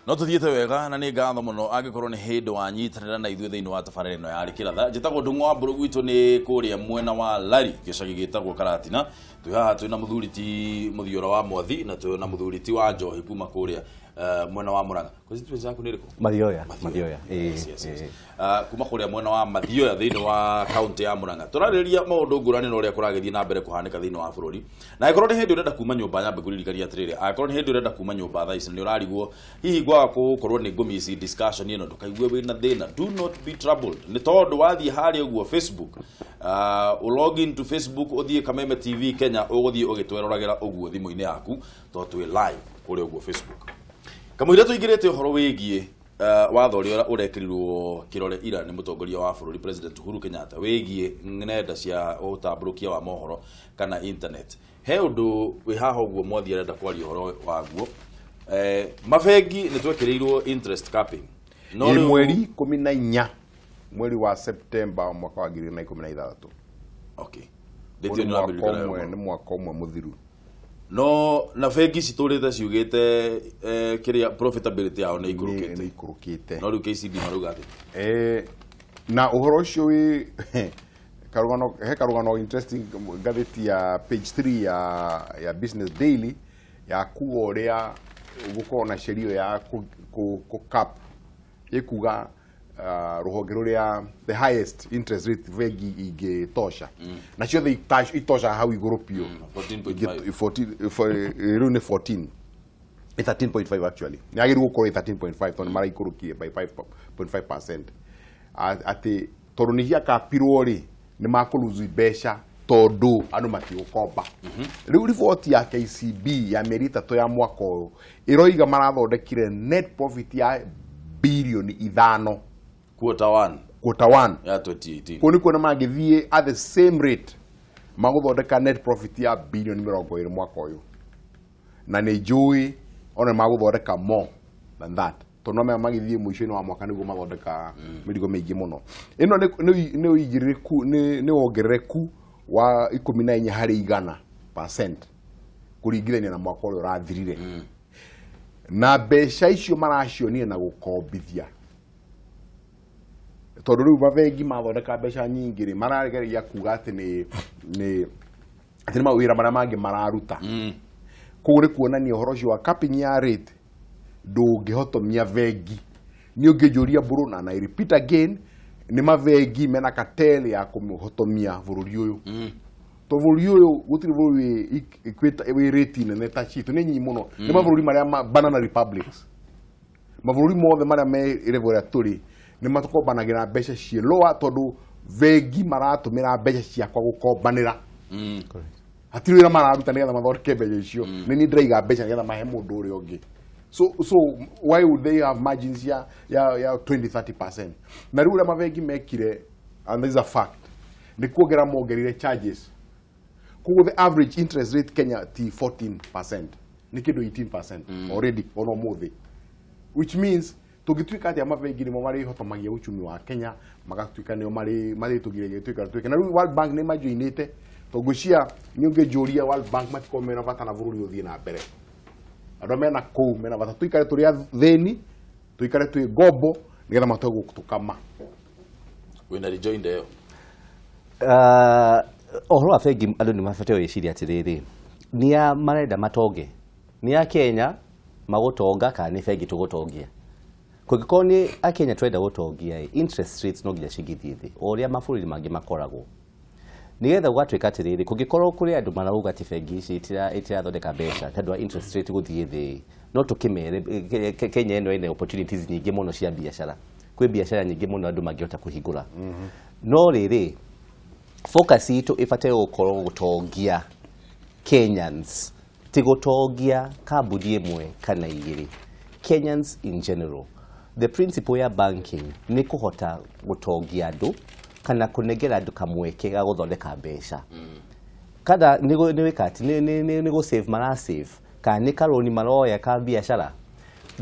No tuthiĩte wega na nĩ ngatho mũno angĩkorwo nĩ hĩndĩ wanyitanĩra na ithuĩ thĩinĩ wa tabarĩra ĩno ya Rĩkĩratha. Njĩtagwo Ndung'u wa Mbũrũ, gwitũ nĩ kũrĩa mwena wa Lari, gĩcagi gĩtagwo Karatina. Twĩ haha twĩna mũthuri ti Mũthiora wa Mwathi na twĩna mũthuri ti wa Njohi kuma kũrĩa mwena wa Murang'a. Constituency yaku nĩ ĩrĩkũ? Mathioya. Mathioya. Yes. Kuma kũrĩa mwena wa Mathioya thĩinĩ wa kaunti ya Murang'a. Tũrarĩrĩria maũndũ ngũrani na ũrĩa kũragĩthiĩ na mbere kũhanĩka thĩinĩ wa bũrũri. Na angĩkorwo nĩ hĩndĩ ũrenda kuma nyũmba, nyambe ngũririkanie atĩrĩrĩ, angĩkorwo nĩ hĩndĩ ũrenda kuma nyũmba thaa ici nĩ ũrarigwo hihi ngwaga gũkorwo nĩ ngũmici discussion ĩno, ndũkaigue wĩna thĩna. Do not be troubled, nĩ tondũ wathiĩ harĩa ũguo Facebook, log in to Facebook, ũthiĩ Kameme TV Kenya, ũgũthiĩ ũgĩtweroragĩra ũguo thimũ-inĩ yaku tondũ twĩ live kũrĩa ũguo Facebook. Kamũira tũingĩrĩte ũhoro wĩgiĩ watho ũrĩa ũrekĩrirwo kĩrore ira nĩ mũtongoria wa bũrũri President Uhuru Kenyatta wĩgiĩ nenda cia ũtambũrũkia wa mohoro kana internet. He ũndũ wĩ haha ũguo Mwathi arenda kwaria ũhoro waguo. Mabengi nĩ twekĩrĩirwo interest capping. No Ĩ rĩu- mweri 14 mweri wa September mwaka wa 2016. Okay. Ũyũ Date ĩyo nĩ mwaka nĩũramĩririkana ũmwe wega. nĩ mwaka ũmwe mũthiru. No na bengi citũrĩte ciugĩte kĩrĩa profitability yao nĩ Nĩ ikũrũkĩte. ikũrũkĩte. No rĩu KCB marauga atĩ Na ũhoro ũcio wĩ karũgano, he karũgano interesting ngathĩti ya page 3 ya Business Daily ya kuga ũrĩa gũkorwo na sheria ya kũ cap ĩkuga rũhonge rũrĩa the highest interest rate bengi ingĩtosha na ciothe itoshaga hau igũrũ biũ. 14.5. 14, rĩu nĩ 14, nĩ 13.5 actually. Nĩ yagĩrĩirwo gũkorwo ĩ 13.5 tondũ nĩ maraikũrũkire by 5.5%. Atĩ tondũ nĩ ciakapirwo rĩ, nĩ makũruzi mbeca tondũ andũ matigũkomba. Rĩu riboti ya KCB ya mĩeri 3 ya mwaka ũyũ ĩroiga marathondekire net profit ya birioni 5 quarter 1 quarter 1 ya 2018. Kũu nĩ kuona mangĩthiĩ at the same rate magũthondeka net profit ya birioni 20 mwaka ũyũ, na nĩ njũĩ ona magũthondeka more than that tondũ no maya magĩthiĩ mũico-inĩ wa mwaka nĩguo mathondeka mĩrigo mĩingĩ mũno. Ĩno nĩ ũigĩrĩrĩku, nĩ wongerereku wa 14% kũringithania na mwaka ũrĩa ũrathirire. Na mbeca icio maracionire na gũkombithia tondũ rĩu mabengi mathondeka mbeca nyingĩ rĩ, marageria kuga atĩ nĩ mawĩra marĩa mangĩ mararuta. Koguo nĩ kuonania ũhoro ũcio wa capping ya rate ndũngĩhotomia bengi. Nĩ ũngĩnjũria mbũrũ na I repeat again, nĩ mabengi mena cartel ya kũhotomia bũrũri ũyũ, to bũrũri ũyũ gũtirĩ bũrũri wĩ rate nene ta citũ, nĩ nyinyi mũno. Nĩ mabũrũri marĩa banana republics, mabũrũri mothe marĩa me level ĩrĩa tũrĩ nĩ makombanagĩra mbeca ciĩ lower tondũ bengi maratũmĩra mbeca ciakwa gũkombanĩra. Hatirĩ wĩra mararuta nĩgetha mathondeke mbeca icio. Nĩ niĩ ndĩraiga mbeca nĩgetha mahe mũndũ ũrĩa ũngĩ. So why would they have margins ya 20 30%? Na rĩu ũrĩa mabengi mekire, and this is a fact, nĩ kuongerera mongerire charges. Koguo the average interest rate Kenya ti 14%, nĩ kĩndũ 18% already ona ũmũthĩ, which means tũngĩtuĩka atĩa mabengi nĩmo marĩhotomagia uchumi wa Kenya, magatuĩka nĩo marĩtũgiragia tuĩka tuĩke. Na rĩu World Bank nĩ majoinĩte tondũ ngwĩciria nĩ ũngĩnjũria, World Bank matikorwo mena bata na bũrũri ũthiĩ na mbere. Andũ arĩa mena kũu mena bata tũikare tũrĩ athĩni, tũikare twĩ ngombo nĩgetha mahote gũtũkama. Wĩna rejoinder ĩyo? Ũhoro wa bengi, andũ nĩ mabatiĩ gwĩciria atĩrĩrĩ, nĩ a marenda matonge? Nĩ a Kenya magũtonga kana nĩ bengi tũgũtongia? Kũngĩkorwo nĩ akenya twenda gũtongia ĩ, interest rates no nginya cingĩthiĩ thĩ o ũrĩa mabũrũri mangĩ makoragwo, nĩgetha gũgatuĩka atĩrĩrĩ, kũngĩkorwo kũrĩ andũ marauga atĩ bengi ici itirathondeka mbeca tondũ wa interest rate gũthiĩ thĩ, no tũkĩmere Kenya ĩno ĩna opportunities nyingĩ mũno cia biacara. Kwĩ biacara nyingĩ mũno andũ mangĩhota kũhingũra. No rĩrĩ, focus itũ ĩbataire gũkorwo gũtongia Kenyans, ti gũtongia kambuni ĩmwe kana igĩrĩ, Kenyans in general. The principle ya banking nĩ kũhota gũtongia andũ kana kũnengera andũ kamweke ga gũthondeka mbeca, kana nĩ gwĩka atĩ nĩ gũ save mara save, kana nĩ karũni maroya ka biacara.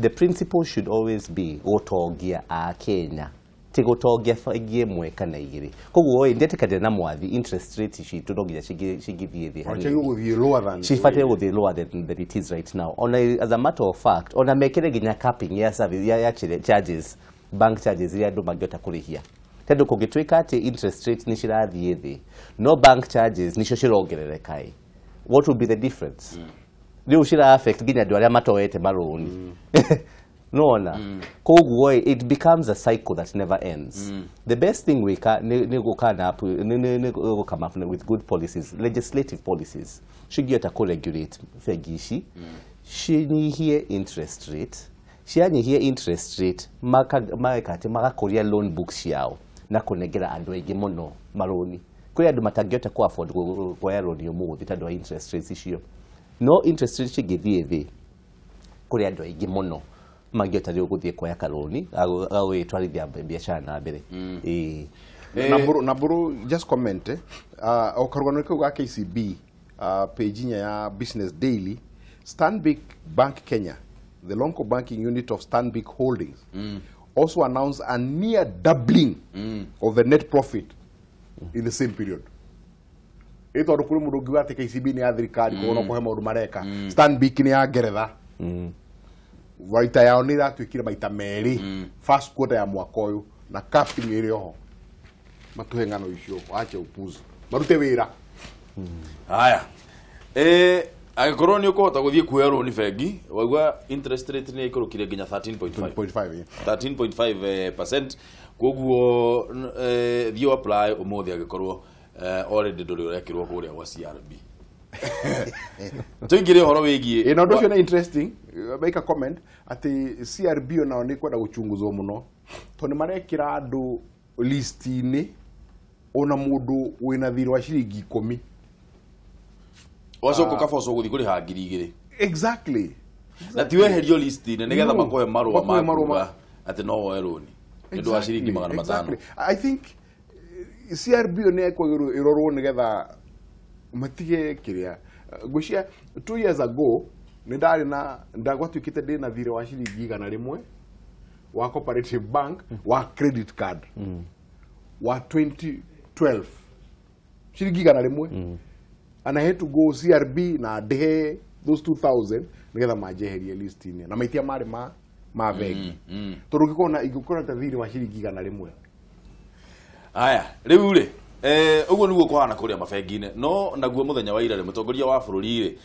The principle should always be gũtongia a Kenya, ti Ti gũtongia bengi ĩmwe kana igĩrĩ. Koguo ĩ ndetĩkanĩra na mwathi, interest rate citũ no nginya cingĩthiĩ thĩ hanini. Gũthiĩ lower than Cibataire gũthiĩ lower than it is right now. Ona as a matter of fact, ona mekĩre nginya capping ya service ya charges, bank charges iria andũ mangĩhota kũrĩhia, tondũ kũngĩtuĩka atĩ interest rate nĩ cirathiĩ thĩ no bank charges nicio cirongerereka ĩ, what will be the difference? Rĩu cira affect nginya andũ arĩa matoete marũni nona. Koguo it becomes a cycle that never ends. The best thing wika nĩ gũka na nĩ gũ come up with good policies, legislative policies cingĩhota kũ regulate bengi ici, cinyihie interest rate. Cianyihie interest rate, mageka atĩ magakũria loan book ciao na kũnengera andũ aingĩ mũno marũni. Kũrĩ andũ matangĩhota kũ afford kuoya loan ũmũthĩ tondũ wa interest rates icio. No interest rate cingĩthiĩ thĩ, kũrĩ andũ aingĩ mũno mangĩhota rĩu gũthiĩ kuoya karũni gagũgĩtwarithia biacara na mbere. Ĩĩ. Na mburu just comment o karugano kau ga KCB, page inya ya Business Daily: Stanbic Bank Kenya, the local banking unit of Stanbic Holdings, also announced a near doubling of the net profit in the same period. Ĩ tondũ kũrĩ mũndũ ũngiuga atĩ KCB nĩ ya thirikari, koguo no kũhe maũndũ mareka. Stanbic nĩ ya Ngeretha. Baita yao nĩ ĩratuĩkire maita merĩ first quarter ya mwaka ũyũ, na capping ĩrĩ oho. Matuhe ng'ano icio, wache upuzi, marute wĩra. Haya, angĩkorwo nĩ ũkũhota gũthiĩ kuoya rũni bengi, waigua interest rate nĩ ĩikũrũkire nginya 13.5. 0.5, yeah. 13.5 percent. Koguo thiĩ apply ũmũthĩ angĩkorwo already ndũrĩ ũrekĩrwo kũrĩa gwa CRB. Tũingĩre ũhoro wĩgiĩ Ĩ na ũndũ ũcio nĩ interesting. Make a comment atĩ CRB onao nĩ kwenda gũchunguzwo mũno, tondũ nĩ marekĩra andũ list-inĩ ona mũndũ wĩna thirĩ wa ciringi 10. Wacoka ũkabocwo gũthiĩ kũrĩha 2000. Exactly. Na ti weherio list-inĩ nĩgetha No. makũhe marũa Makũhe ma marũa kuga atĩ no woe rũni nĩ ũndũ wa ciringi 500. Exactly. I think CRB nĩ ĩkwagĩrĩrwo ĩrorwo nĩgetha matige kĩrĩa ngwĩciria. 2 years ago nĩ ndarĩ na ndagwatuĩkĩte ndĩ na thirĩ wa ciringi 100 wa Cooperative Bank wa credit card wa 2012, ciringi 100, and I had to go CRB na ndĩhe those 2000 nĩgetha manjeherie list-inĩ na maitia marĩ ma bengi, tondũ ũngĩkorwo na ingĩkorwo ta thirĩ wa ciringi 100. Aya, rĩu rĩ, ũguo nĩguo kũhana kũrĩa mabengi-inĩ. No naguo mũthenya wa ira rĩ, mũtongoria wa bũrũri rĩ,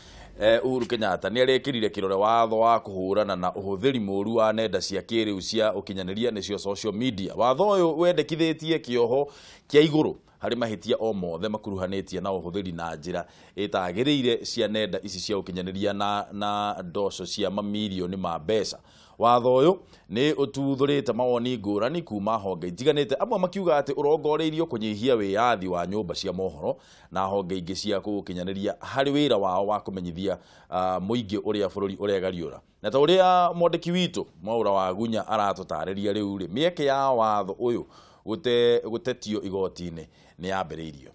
Uhuru Kenyatta nĩ arekĩrire kĩrore watho wa kũhũrana na ũhũthĩri mũru wa nenda cia kĩrĩu cia ũkinyanĩria, nĩcio social media. Watho ũyũ wendekithĩtie kĩoho kĩa igũrũ harĩ mahĩtia o mothe makuruhanĩtie na ũhũthĩri na njĩra ĩtagĩrĩire cia nenda ici cia ũkinyanĩria na ndoco cia mamirioni ma mbeca. Watho ũyũ nĩ ũtuthũrĩte mawoni ngũrani kuma honge itiganĩte, amwe makiuga atĩ ũrongoreirio kũnyihia wĩyathi wa nyũmba cia mohoro na honge ingĩ cia gũkinyanĩria harĩ wĩra wao wa kũmenyithia mũingĩ ũrĩa bũrũri ũregariũra. Na ta ũrĩa mwandĩki witũ Mwaũra wa Gunya aratũtarĩria, rĩu rĩ, mĩeke ya watho ũyũ gũtetio igoti-inĩ nĩ yambĩrĩirio.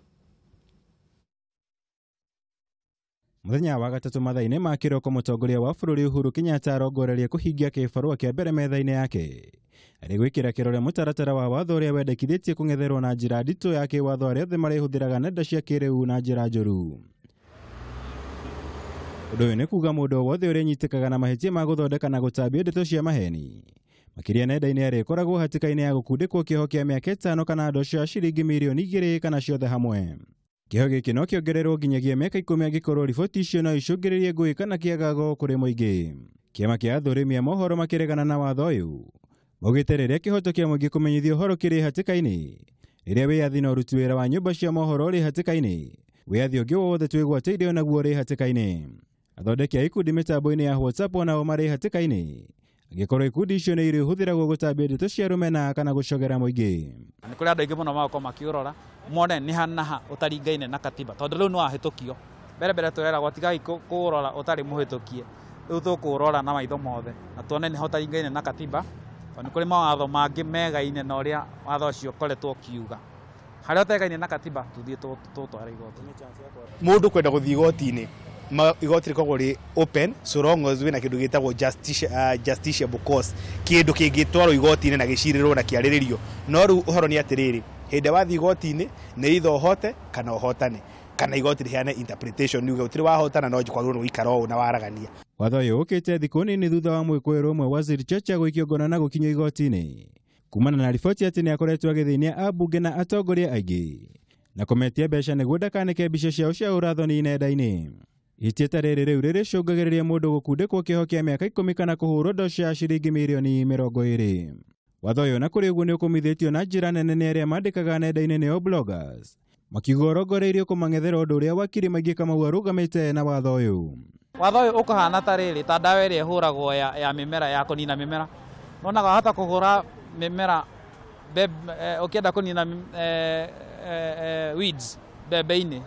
Mũthenya wa gatatũ mathaa-inĩ ma kĩroko, mũtongoria wa bũrũri Uhuru Kenyatta arongoreria kũhingia kĩbarũa kĩa mbere metha-inĩ yake arĩ gwĩkĩra kĩrore mũtaratara wa watho ũrĩa wendekithĩtie kũng'etherwo na njĩra nditũ ya kĩwatho arĩa othe marĩhũthĩraga nenda cia kĩrĩu na njĩra njũru. Ũndũ ũyũ nĩ kuga mũndũ o wothe ũrĩa ũnyitĩkaga na mahĩtia ma gũthondeka na gũtambia ndeto cia maheni makĩria nenda-inĩ arĩkoragwo hatĩka-inĩ ya gũkundĩkwo kĩoho kĩa mĩaka 5 kana ndoco ya ciringi mirioni 2 kana ciothe hamwe. Kĩoho gĩkĩ no kĩongererwo nginyagia mĩaka 10 angĩkorwo riboti icio no icũngĩrĩrie ngũĩ kana kĩagago kũrĩ mũingĩ. Kĩama kĩa athũrimi a mohoro makĩregana na watho ũyũ maugĩte rĩrĩa kĩhoto kĩa mũingĩ kũmenyithio ũhoro kĩrĩ hatĩka-inĩ, rĩrĩa wĩyathi na ũruti wĩra wa nyũmba cia mohoro ũrĩ hatĩka-inĩ, wĩyathi ũngĩ wothe twĩgwatĩire onaguo ũrĩ hatĩka-inĩ. Athondeki a ikundi mĩtambo-inĩ ya WhatsApp onao marĩ hatĩka-inĩ angĩkorwo ikundi icio nĩ irĩhũthĩragwo gũtambia ndeto cia rũmena kana gũcogera mũingĩ. Nĩ kũrĩ andũ aingĩ mũno magakorwo makĩũrora mone nĩ ha na ha ũtaringaine na katiba, tondũ rĩu nĩ wahĩtũkio. Mbere mbere tũreragwo tigai kũũrora ũtarĩ mũhĩtũkie, rĩu tũkũũrora na maitho mothe na tuone nĩ ha ũtaringaine na katiba, tondũ nĩ kũrĩ mawatho mangĩ megaine na ũrĩa watho ũcio ũkoretwo ũkiuga. Harĩa ũtegaine na katiba, tũthiĩ tũtware igoti. Mũndũ kwenda gũthiĩ igoti-inĩ Igoti rikoragwo rĩ open so long as wĩna kĩndũ gĩtagwo justiciable cause, kĩndũ kĩngĩtwarwo igoti-inĩ na gĩcirĩrwo na kĩarĩrĩrio. No rĩu ũhoro nĩ atĩrĩrĩ, hĩndĩ wathiĩ igoti-inĩ nĩ either ũhote kana ũhotane, kana igoti rĩheane interpretation yuge gũtirĩ wahotana, no kwagĩrĩirwo nĩ gũikara ũũ na waragania. Watho ũyũ ũkĩte thikũ nini thutha wa mwĩkũĩrwo ũmwe Waziri Chacha gũikio ngono na gũkinyio igoti-inĩ kumana na riboti atĩ nĩ akoretwo agĩthĩnia ambunge na atongoria aingĩ na kũmetia mbeca nĩguo ndakanĩke mbica ciao cia ũrathoni nenda-inĩ. Ihĩtia ta rĩrĩ rĩu rĩrĩcũngagĩrĩria mũndũ gũkundĩkwo kĩoho kĩa mĩaka 10 kana kũhũrwo ndosho ya ciringi mirioni 20. Watho ũyũ na kũrĩ ũguo nĩ ũkũmithĩtio na njĩra nene nĩ arĩa mandĩkaga nenda-inĩ nĩo bloggers, makiuga ũrongoreirio kũmang'ethera ũndũ ũrĩa wakiri Maingĩ Kamau arũgamĩte na watho ũyũ. Watho ũyũ ũkũhana ta rĩrĩ, ta ndawa ĩrĩa ĩhũragwo ya mĩmera, ya kũnina mĩmera. Wonaga wahota kũhũra mĩmera ũkĩenda kũnina weeds mbembe-inĩ,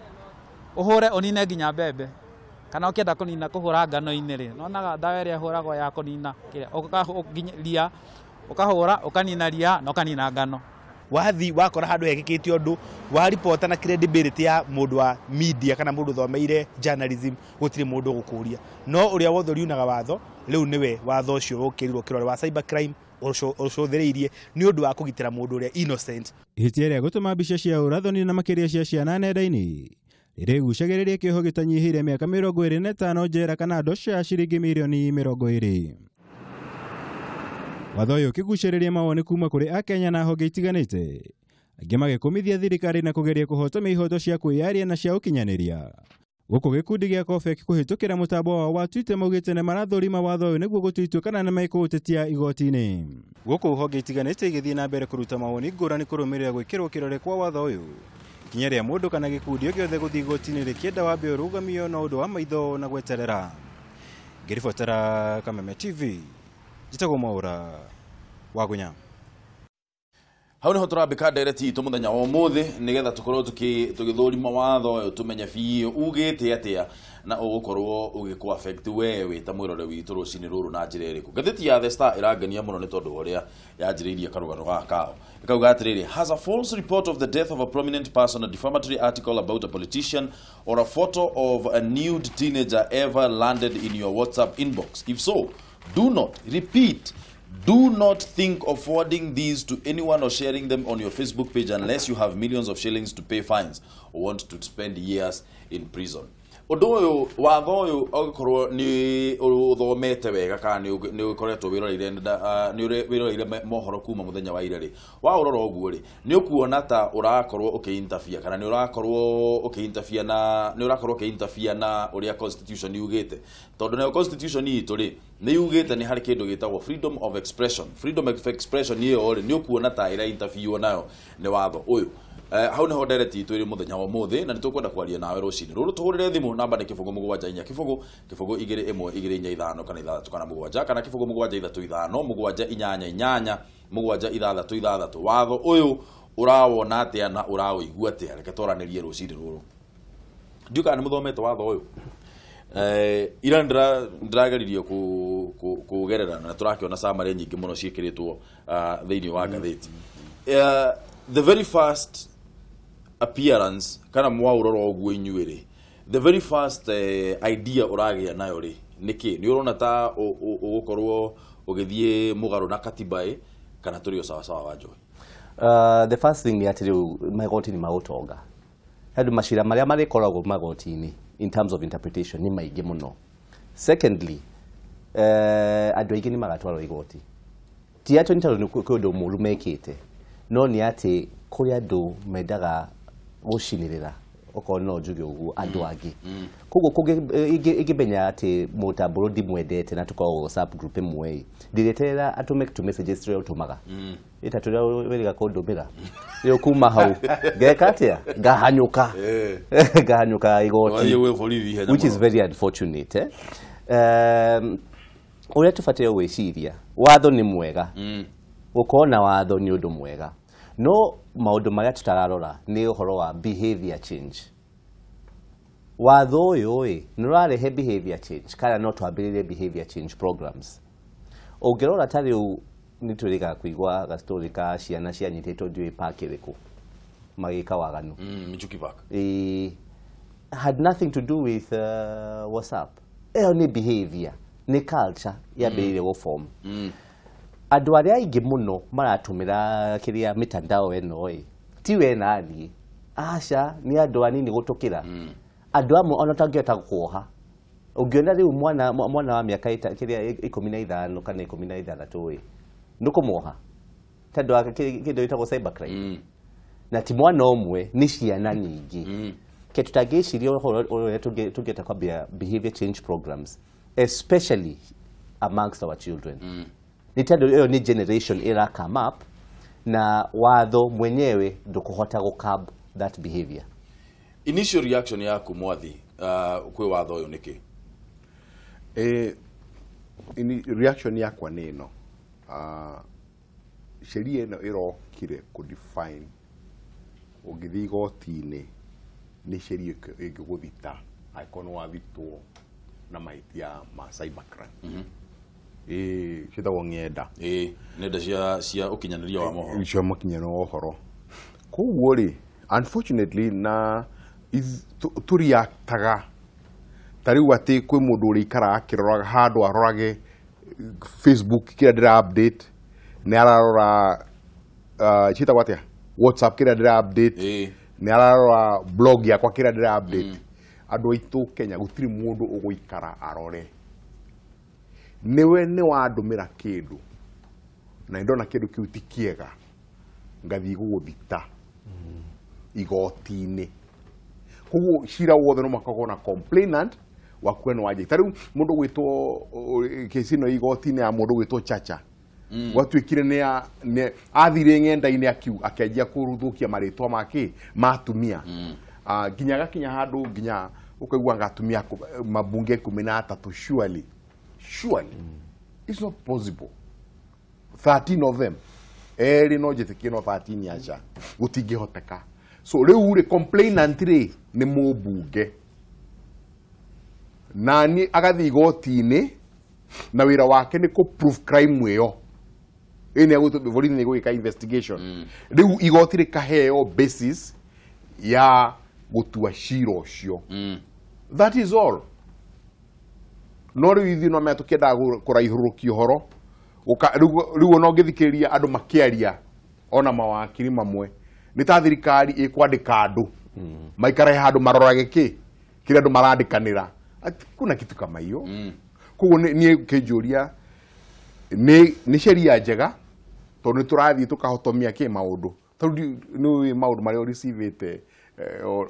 ũhũre ũnine nginya mbembe, kana ũkĩenda kũnina kũhũra ngano-inĩ rĩ, wonaga ndawa ĩrĩa ĩhũragwo ya kũnina kĩrĩa ria, ũkahũra ũkanina ria na ũkanina ngano. Wathi wakora handũ hekĩkĩte ũndũ wa ripota na credibility ya mũndũ wa media kana mũndũ ũthomeire journalism, gũtirĩ mũndũ ũgũkũria. No ũrĩa wothe ũriunaga watho rĩu nĩwe watho ũcio ũkĩrirwo kĩrore wa cyber crime ũcũthĩrĩirie nĩ ũndũ wa kũgitĩra mũndũ ũrĩa innocent. Ihĩtia rĩa gũtũma mbica cia ũrathoni na makĩria cia ciana nenda-inĩ rĩrĩgucagĩrĩria kĩoho gĩtanyihĩire mĩaka 25 njera kana ndosho ya ciringi mirioni 20. Watho ũyũ ũkĩgucĩrĩria mawoni kuma kũrĩ akenya na honge itiganĩte, angĩ magĩkũmithia thirikari na kũgeria kũhotomia ihoto cia kwĩyaria na cia ũkinyanĩria. Gũkũ gĩkundi gĩa Kofek kũhĩtũkĩra mũtambo wao wa Twitter maugĩte nĩ marathũrima watho ũyũ nĩguo gũtua itua kana nĩ mekũũtetia igoti-inĩ. Gũkũ honge itiganĩte igĩthiĩ na mbere kũruta mawoni ngũrani kũrũmĩrĩra gwĩkĩrwo kĩrore kwa watho ũyũ. Ikinya rĩa mũndũ kana gĩkundi o gĩothe gũthiĩ igoti-inĩ rĩkĩenda wambe ũrũgamio na ũndũ wa maitho na gweterera. Ngĩribotera Kameme TV, njĩtagwo Mwaũra wa Gunya. Hau niho tũrambĩka ndereti itũ mũthenya wa ũmũthĩ nĩgetha tũkorwo tũgĩthũrima watho ũyũ tũmenye biũ ugĩte atĩa na ũgũkorwo ũgĩkũ affect we wĩ ta mwĩrore witũ rũcinĩ rũrũ na njĩra ĩrĩkũ. Ngathĩti ya The Star ĩrangenia mũno nĩ tondũ wa ũrĩa yanjĩrĩirie karũgano gaka kao. Ĩkauga atĩrĩrĩ, has a false report of the death of a prominent person, a defamatory article about a politician or a photo of a nude teenager ever landed in your WhatsApp inbox? If so, do not repeat. Do not think of forwarding these to anyone or sharing them on your Facebook page unless you have millions of shillings to pay fines or want to spend years in prison. Ũndũ ũyũ watho ũyũ ũngĩkorwo nĩ ũthomete wega kana nĩ ũkoretwo wĩroreire mohoro kuma mũthenya wa ira rĩ, waũrora ũguo rĩ, nĩ ũkuona ta ũrakorwo ũkĩ-interfere kana nĩ ũrakorwo ũkĩ-interfere na nĩ ũrakorwo ũkĩ-interfere na ũrĩa constitution yugĩte, tondũ nayo constitution itũ rĩ nĩ yugĩte nĩ harĩ kĩndũ gĩtagwo freedom of expression. Freedom of expression ĩyo rĩ nĩ ũkuona ta ĩra interfere nayo nĩ watho ũyũ. Hau niho ndereti itũ ĩrĩ mũthenya wa ũmũthĩ na nĩtũkwenda kwaria nawe rũcinĩ rũrũ. Tũhũrĩre thimũ namba nĩ 0 7 4 0 0 2 1 2 4 5 kana 6 kana 7 kana 0 7 3 5 7 8 8 7 6 6. Watho ũyũ ũrawona atĩa na ũraũigua atĩa? Reke twaranĩrie rũcinĩ rũrũ. Ndiũĩ kana nĩ mũthomete watho ũyũ. Ira ndĩrageririe kũgerera na tũrakĩona summary nyingĩ mũno ciĩkĩrĩtwo thĩinĩ wa ngathĩti. The very first appearance kana mwaurora ũguo inyuĩ rĩ, the very first idea ũragĩa nayo rĩ nĩkĩ? Nĩ ũrona ta ũgũkorwo ũgĩthiĩ mũgarũ na katiba ĩ kana tũrĩ o sawa sawa wa Njohi? The first thing nĩ atĩ rĩu magoti nĩ magũtonga. Andũ macira marĩa marĩkoragwo magoti-inĩ in terms of interpretation nĩ maingĩ mũno. Secondly, andũ aingĩ nĩ magatwarwo igoti. Ti atĩ nĩ tondũ nĩ kwĩ ũndũ mũũru mekĩte, no nĩ atĩ kũrĩ andũ mendaga gũcinĩrĩra, okorwo no njuge ũguo, andũ angĩ. Koguo ingĩmenya atĩ mũtambũro ndimwendete na tũkoragwo WhatsApp group ĩmwe ĩ, ndĩreterera atũme tũ messages tũrĩa ũtũmaga. Ĩta tũrĩa wĩrĩga kũndũmĩra. Rĩu kuma hau ngeka atĩa? Ngahanyũka. Ngahanyũka igoti. Which is very unfortunate. Ũrĩa tũbataire gwĩciria, watho nĩ mwega. Gũkorwo na watho nĩ ũndũ mwega. No maũndũ marĩa tũtararora nĩ ũhoro wa behavior change. Watho ũyũ ĩ nĩ ũrarehe behavior change kana no twambĩrĩrie behavior change programs. Ũngĩrora ta rĩu nĩ twĩrĩgaga kũigua gastori ka ciana cianyitĩtwo ndiũĩ park ĩrĩkũ magĩka waganu. Michuki Park. Ĩĩ, had nothing to do with WhatsApp. Ĩyo nĩ behavior, nĩ culture yambĩrĩirie gũform. Andũ arĩa aingĩ mũno maratũmĩra kĩrĩa mitandao ĩno ĩ ti we na niĩ, aca, nĩ andũ anini gũtũkĩra. Andũ amwe ona ũtangĩhota kuoha. Ũngĩona rĩu mwana wa mĩaka kĩrĩa 15 kana 16 ĩ, ndũkũmuoha tondũ wa kĩndũ gĩtagwo cybercrime. Na ti mwana ũmwe, nĩ ciana nyingĩ. Ke tutangĩciria ũhoro ũrĩa tũngĩenda kwambia behavior change programs, especially amongst our children, nĩ tondũ ĩyo nĩ generation ĩra come up na watho mwenyewe ndũkũhota gũ curb that behavior. Initial reaction yaku, Mwathi, kwĩ watho ũyũ nĩkĩ? Reaction yakwa nĩ ĩno. Sheria ĩno ĩrokire kũ define ũngĩthiĩ igoti-inĩ nĩ sheria ĩngĩgũthita angĩkorwo nĩ wathitwo na mahĩtia ma cybercrime. Ĩĩ, ciĩtagwo ng'enda. Ĩĩ, nenda cia ũkinyanĩria wa mohoro. Cia makinyano wa ũhoro. Koguo rĩ, unfortunately na tũriaktaga ta rĩu atĩ kwĩ mũndũ ũrĩikaraga akĩroraga handũ arorage Facebook kĩrĩa ndĩra update, nĩ ararora ciĩtagwo atĩa, WhatsApp kĩrĩa ndĩra update, nĩ ararora blog yakwa kĩrĩa ndĩra update. Andũ aitũ Kenya gũtirĩ mũndũ ũgũikara arore. Nĩwe nĩ wandũmĩra kĩndũ na nĩ ndona kĩndũ kĩu ti kĩega, ngathiĩ gũgũthita igoti-inĩ. Koguo cira wothe no makoragwo na complainant wakuwe nĩ wanjia. Ta rĩu mũndũ gwĩtwo kesi ĩno igoti-inĩ ya mũndũ gwĩtwo Chacha, gwatuĩkire nĩ athire ng'enda-inĩ akĩanjia kũthũkia marĩtwa make ma atumia. Nginya gakinya handũ nginya ũkaigua atumia mabunge 13. Surely, surely it's not possible. 13 of them, erĩ no njĩtĩkie, no 13 aca, gũtingĩhoteka. So rĩu rĩ, complainant rĩ nĩ mũmbunge na nĩ agathiĩ igoti-inĩ na wĩra wake nĩ kũ prove crime ĩyo. Ĩ nĩ agũtũ borithi nĩ gwĩka investigation. Rĩu igoti rĩkaheo basis ya gũtua cira ũcio. That is all. No rĩu ithuĩ no menya tũkĩendaga kũraihũrũkia ũhoro. Rĩu ona ũngĩthikĩrĩria andũ makĩaria, ona mawakiri mamwe, nĩ ta thirikari ĩkwandĩka andũ maikare handũ marorage kĩ kĩrĩa andũ marandĩkanĩra. Ati kuna kitu kama hiyo. Koguo niĩ kĩnjũria nĩ sheria njega tondũ nĩ tũrathiĩ tũkahotomia kĩ maũndũ. Tondũ nĩ maũndũ marĩa ũricivĩte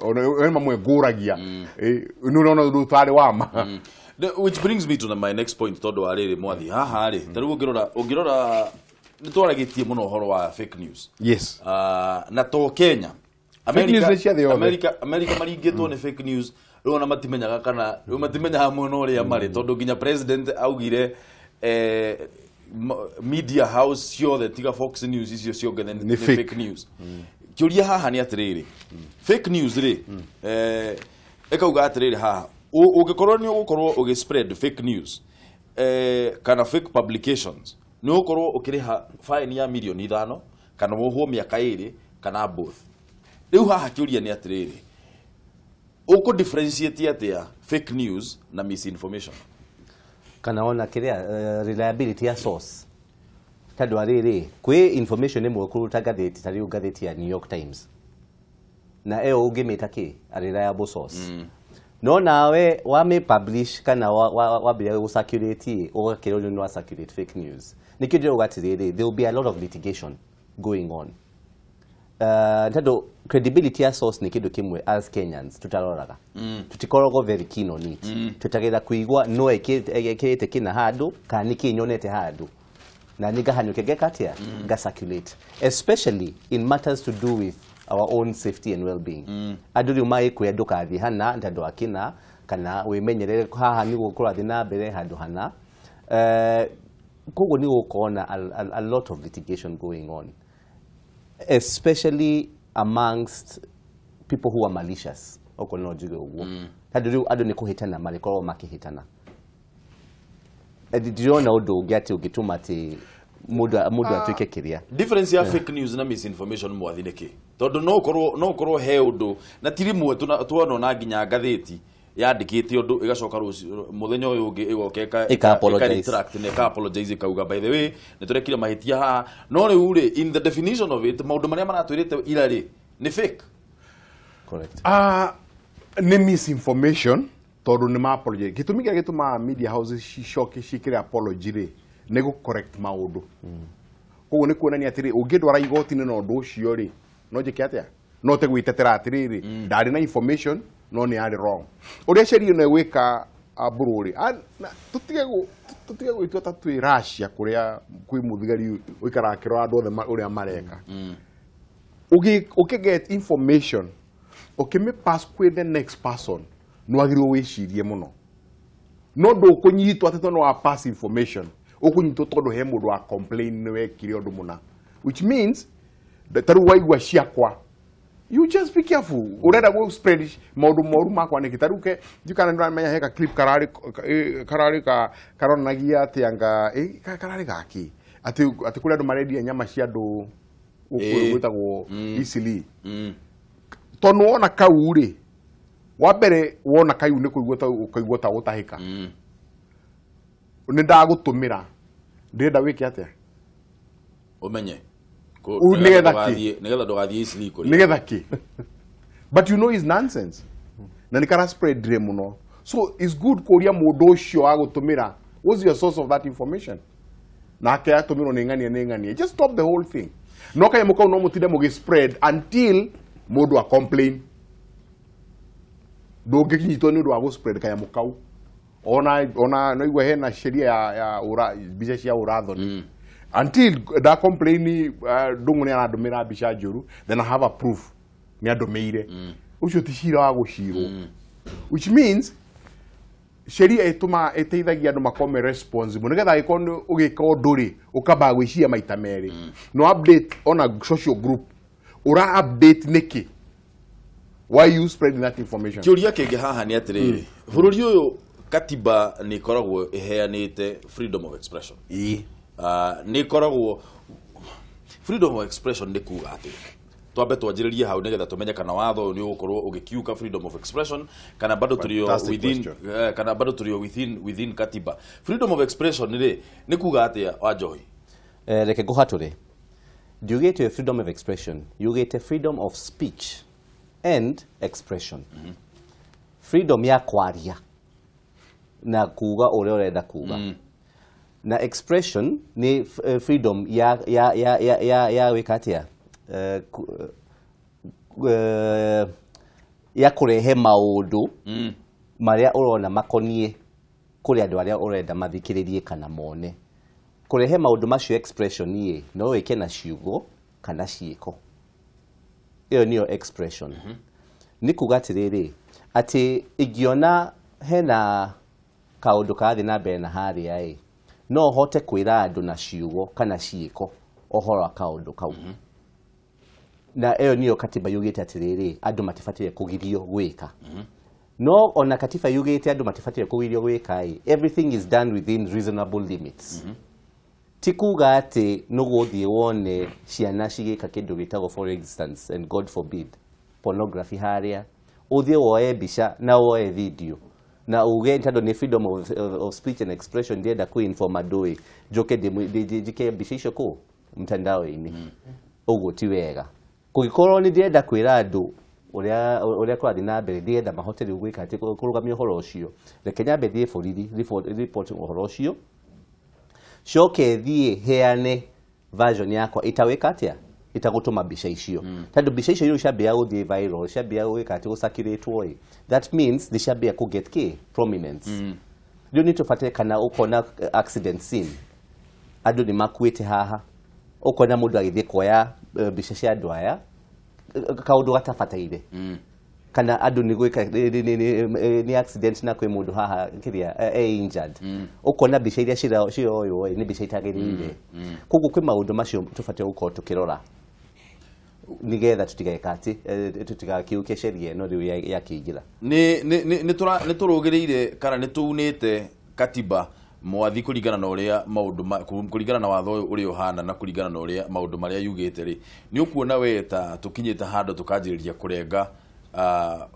ona mamwe ngũragia, nĩ ũrona ũndũ ũtarĩ wa ma. Which brings me to my next point, tondũ wa rĩrĩ, Mwathi, haha rĩ, ta rĩu ũngĩrora nĩ twaragĩtie mũno ũhoro wa fake news. Na to Kenya. Fake news nĩ cia thĩ yothe. America maringĩtwo nĩ fake news rĩu, ona matimenyaga kana rĩu matimenyaga mwena ũrĩa marĩ, tondũ nginya president augire media house ciothe tiga Fox News, icio ciothe Nĩ nĩ fake. fake news. Kĩũria haha nĩ atĩrĩrĩ, fake news rĩ, ĩkauga atĩrĩrĩ haha, ũngĩkorwo nĩ ũgũkorwo ũgĩ spread fake news kana fake publications, nĩ ũgũkorwo ũkĩrĩha fine ya mirioni 5 kana wohwo mĩaka 2 kana both. Rĩu haha kĩũria nĩ atĩrĩrĩ, ũkũ differentiate atĩa fake news na misinformation? Kana ona kiria reliability ya source, tondũ arĩrĩ kwĩ information ĩmwe kũruta ngathĩti, ta rĩu ngathĩti ya New York Times, na ĩyo ũngĩmĩta kĩ a reliable source, no nawe wamĩ publish kana wambĩrĩria gũ circulate, ũgakĩrwo nĩ wa circulate fake news. Nĩkĩo ndĩrauga atĩrĩrĩ, there will be a lot of litigation going on, tondũ credibility ya source nĩ kĩndũ kĩmwe as Kenyans tũtaroraga, tũtikoragwo very keen on it. Tũtagĩra kũigua no ĩkĩrĩte kĩna handũ kana nĩ kĩ nyonete handũ na nĩ ngahanyũke ngeka atĩa, nga circulate, especially in matters to do with our own safety and well-being. Andũ rĩu magĩkwĩra ndũkathiĩ hana tondũ wa kĩna kana wĩmenyerere haha nĩguo kũrathiĩ na mbere handũ hana. Koguo nĩ gũkorwo na a lot of litigation going on, especially amongst people who are malicious, okorwo no njuge ũguo, tondũ rĩu andũ nĩ kũhĩtana marĩkoragwo makĩhĩtana. Ndirona ũndũ ũngĩ atĩ ũngĩtũma atĩ Mundu atuike kiria. Difference ya fake news na misinformation mwathi niki tondu no ukorwo he undu na ti rimwe tuona nginya ngathĩti yandĩkĩte ũndũ ĩgacoka rũciũ mũthenya ũyũ ũngĩ ĩgoka Ĩka apologize. Retract na ĩka apologize ĩkauga, "By the way, nĩ tũrekire mahĩtia haha." No rĩu rĩ, in the definition of it, maũndũ marĩa maratwĩrĩte ira rĩ nĩ fake? Correct. Ah, nĩ misinformation tondũ nĩ ma apology. Gĩtũmi kĩrĩa gĩtũmaga media houses cicoke ciĩkĩre apology rĩ, nĩ gũ correct maũndũ. Koguo nĩ kuonania atĩrĩ, ũngĩndwara igoti-inĩ na ũndũ ũcio rĩ, no njĩke atĩa? No te gwĩtetera atĩrĩrĩ, ndarĩ na information no nĩ yarĩ wrong. Ũrĩa sheria ĩno ĩgwĩka mbũrũ rĩ, tũtige gwĩtua ta twĩ Russia kũrĩa kwĩ mũthigari ũikaraga akĩrora andũ othe ũrĩa mareka. Ũkĩ get information, ũkĩmĩ pass kwĩ the next person, nĩ wagĩrĩirwo wĩcirie mũno. No ndũkũnyitwo atĩ tondũ wa pass information, ũkũnyitwo tondũ he mũndũ wa complain nĩ wekire ũndũ mũna, which means ta rĩu waigua ciakwa, you just be careful. Urenda gũ spread maũndũ moru makwa nĩkĩ? Ta rĩu ke ndiũ nĩũramenya he ka clip kararĩ ka karonanagia atĩ anga kararĩ gakĩ atĩ kũrĩ andũ marendia nyama cia andũ gũkũ gwĩtagwo Eastleigh. Tondũ wona kau rĩ, wa mbere wona kau nĩ kũigua ta ũkaigua ta gũtahĩka. Nĩ ndagũtũmĩra, ndĩrenda wĩke atĩa? Ũmenye. Nĩgetha kĩ? Nĩgetha ndũgathiĩ Eastleigh kũrĩa. Nĩgetha kĩ? But you know is nonsense na nĩ kara spread rĩ mũno. So it's good kũria mũndũ ũcio agũtũmĩra, "What's your source of that information?" Nake atũmĩrwo nĩ ng'ania nĩ ng'ania, just stop the whole thing. No kanyamũ kau no mũtinde mũgĩ spread until mũndũ a complain. Ndũngĩkinyitwo nĩ ũndũ wa gũ spread kanyamũ kau. Ona no igua hena sheria ya ũra mbica cia ũrathoni. Until nda complain, Ndung'u nĩ arandũmĩra mbica njũru, then I have a proof nĩ andũmĩire. Ũcio ti cira wa gũcirwo, which means sheria ĩtũmaga ĩteithagia andũ makorwo me responsible, nĩgetha angĩkorwo nĩ ũgĩka ũndũ rĩ, ũkambaga gwĩciria maita merĩ. No update ona social group ũra update nĩkĩ? Why you spreading that information? Kĩũria kĩngĩ haha nĩ atĩrĩrĩ, bũrũri ũyũ katiba nĩ ĩkoragwo ĩheanĩte freedom of expression. Nĩ ĩkoragwo freedom of expression nĩ kuga atĩ twambe twanjĩrĩrie hau nĩgetha tũmenye kana watho ũyũ nĩ ũgũkorwo ũgĩkiuka freedom of expression kana bado tũrĩ o Fantastic within question. Kana bado tũrĩ o within katiba. Freedom of expression rĩ, nĩ kuga atĩa, wa Njohi? Reke ngũhatũre. Ndiugĩte freedom of expression, yugĩte freedom of speech and expression. Freedom ya kwaria na kuga ũrĩa ũrenda kuga, na expression nĩ freedom ya gwĩka atĩa? Ya kũrehe maũndũ marĩa ũrona makoniĩ kũrĩ andũ arĩa ũrenda mathikĩrĩrie kana mone. Kũrehe maũndũ macio, expression ĩ, no wĩke na ciugo kana ciĩko. Ĩyo nĩyo expression. Nĩ kuga atĩrĩrĩ, atĩ ingĩona hena kaũndũ karathiĩ na mbere na harĩa ĩ, no hote kwĩra andũ na ciugo kana ciĩko ũhoro wa kaũndũ kau. Na ĩyo nĩyo katiba yugĩte atĩrĩrĩ, andũ matibataire kũgirio gwĩka. No ona katiba yugĩte andũ matibataire kũgirio gwĩka ĩ, everything is done within reasonable limits. Ti kuga atĩ nĩgũthiĩ wone ciana cigĩka kĩndũ gĩtagwo, for instance, and God forbid, pornography harĩa, ũthiĩ woe mbica na woe video na uge tondũ nĩ freedom of speech and expression, ndĩrenda kũ-inform andũ ĩ, njoke njĩke mbica icio kũ mtandao-inĩ. Ũguo ti wega. Kũngĩkorwo nĩ ndĩrenda kwĩra andũ ũrĩa kũrathiĩ na mbere, ndĩrenda mahote rĩu gwĩka atĩ kũrũgamia ũhoro ũcio, reke nyambe thiĩ borithi report ũhoro ũcio, coke thiĩ heane version yakwa itawĩka atĩa, itagũtũma mbica icio. Tondũ mbica icio rĩu ciambia gũthiĩ viral, ciambia gwĩka atĩ gũcirculate ĩ, that means nĩ ciambia kũ get kĩ prominence. Rĩu nĩ tũbataire kana ũkona accident scene, andũ nĩ makuĩte haha, ũkona mũndũ agĩthiĩ kuoya mbica cia andũ aya, kaũndũ gatabataire, kana andũ nĩ gwĩka nĩ accident na kwĩ mũndũ haha kĩrĩa e injured, ũkona mbica iria ciroywo ĩ, nĩ mbica itagĩrĩire. Koguo kwĩ maũndũ macio tũbatiĩ gũkorwo tũkĩrora nĩgetha tũtigeka atĩ tũtigakiuke sheria ĩno rĩu yakĩingĩra. Nĩ tũrũgĩrĩire kana nĩ tũunĩte katiba. Mwathi kũringana na ũrĩa maũndũ kũringana na watho ũyũ ũrĩa ũhana na kũringana na ũrĩa maũndũ marĩa yugĩte rĩ, nĩ ũkuona we ta tũkinyĩte handũ tũkanjĩrĩria kũrenga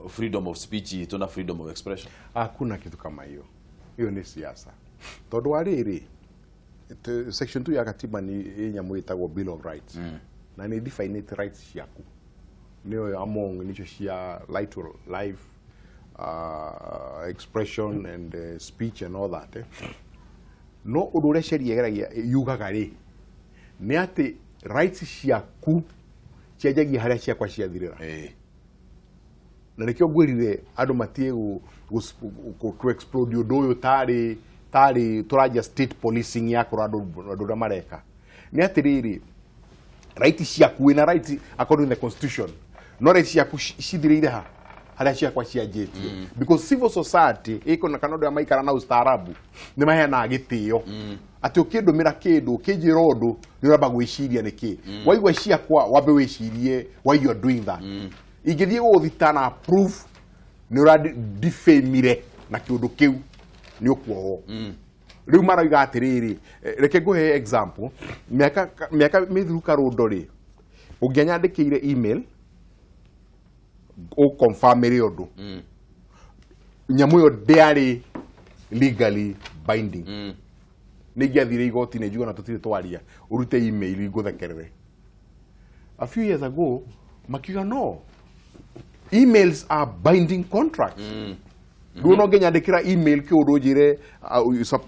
freedom of speech itũ na freedom of expression? Hakuna kitu kama hiyo, hiyo ni siasa. Tondu wa rĩrĩ, section 2 ya katiba ni nyamũ ĩtagwo Bill of Rights, na nĩ definite rights ciaku, nĩyo among nicio cia right to life, expression and speech and all that, eh. No ũndũ ũrĩa sheria ĩgeragia yugaga rĩ, nĩ atĩ rights ciaku cianjagia harĩa ciakwa ciathirĩra. Na nĩkĩo ngwĩrire andũ matige ku explode ũndũ ũyũ tarĩ tũranjia state policing ya kũrora andũ ũrĩa mareka. Nĩ atĩrĩrĩ, right ciaku, wĩna right according to the constitution, no right ciaku cithirĩire ha harĩa ciakwa cianjĩtie, because civil society ĩkona kana andũ arĩa maikara na ustaarabu nĩ maheanaga gĩtĩo atĩ ũkĩndũmĩra kĩndũ, ũkĩnjĩra ũndũ, nĩ ũramba gwĩciria nĩkĩ waigua ciakwa, wambe wĩcirie why you are doing that. Ingĩthiĩ gũgũthita na proof nĩ ũra defamire na kĩũndũ kĩu, nĩ ũkuohwo. Rĩu marauga atĩrĩrĩ, reke ngũhe example. Mĩaka mĩthiru karũndo rĩ, ũngĩanyandĩkĩire email ũconfirmĩre ũndũ, nyamũ ĩyo ndĩarĩ legally binding, nĩ ingĩathire igoti-inĩ njuge ona tũtirĩ twaria, ũrute email ngũthekerere. A few years ago makiuga no, emails are binding contracts. Rĩu no nginyandĩkĩra email kĩũndũ njĩre,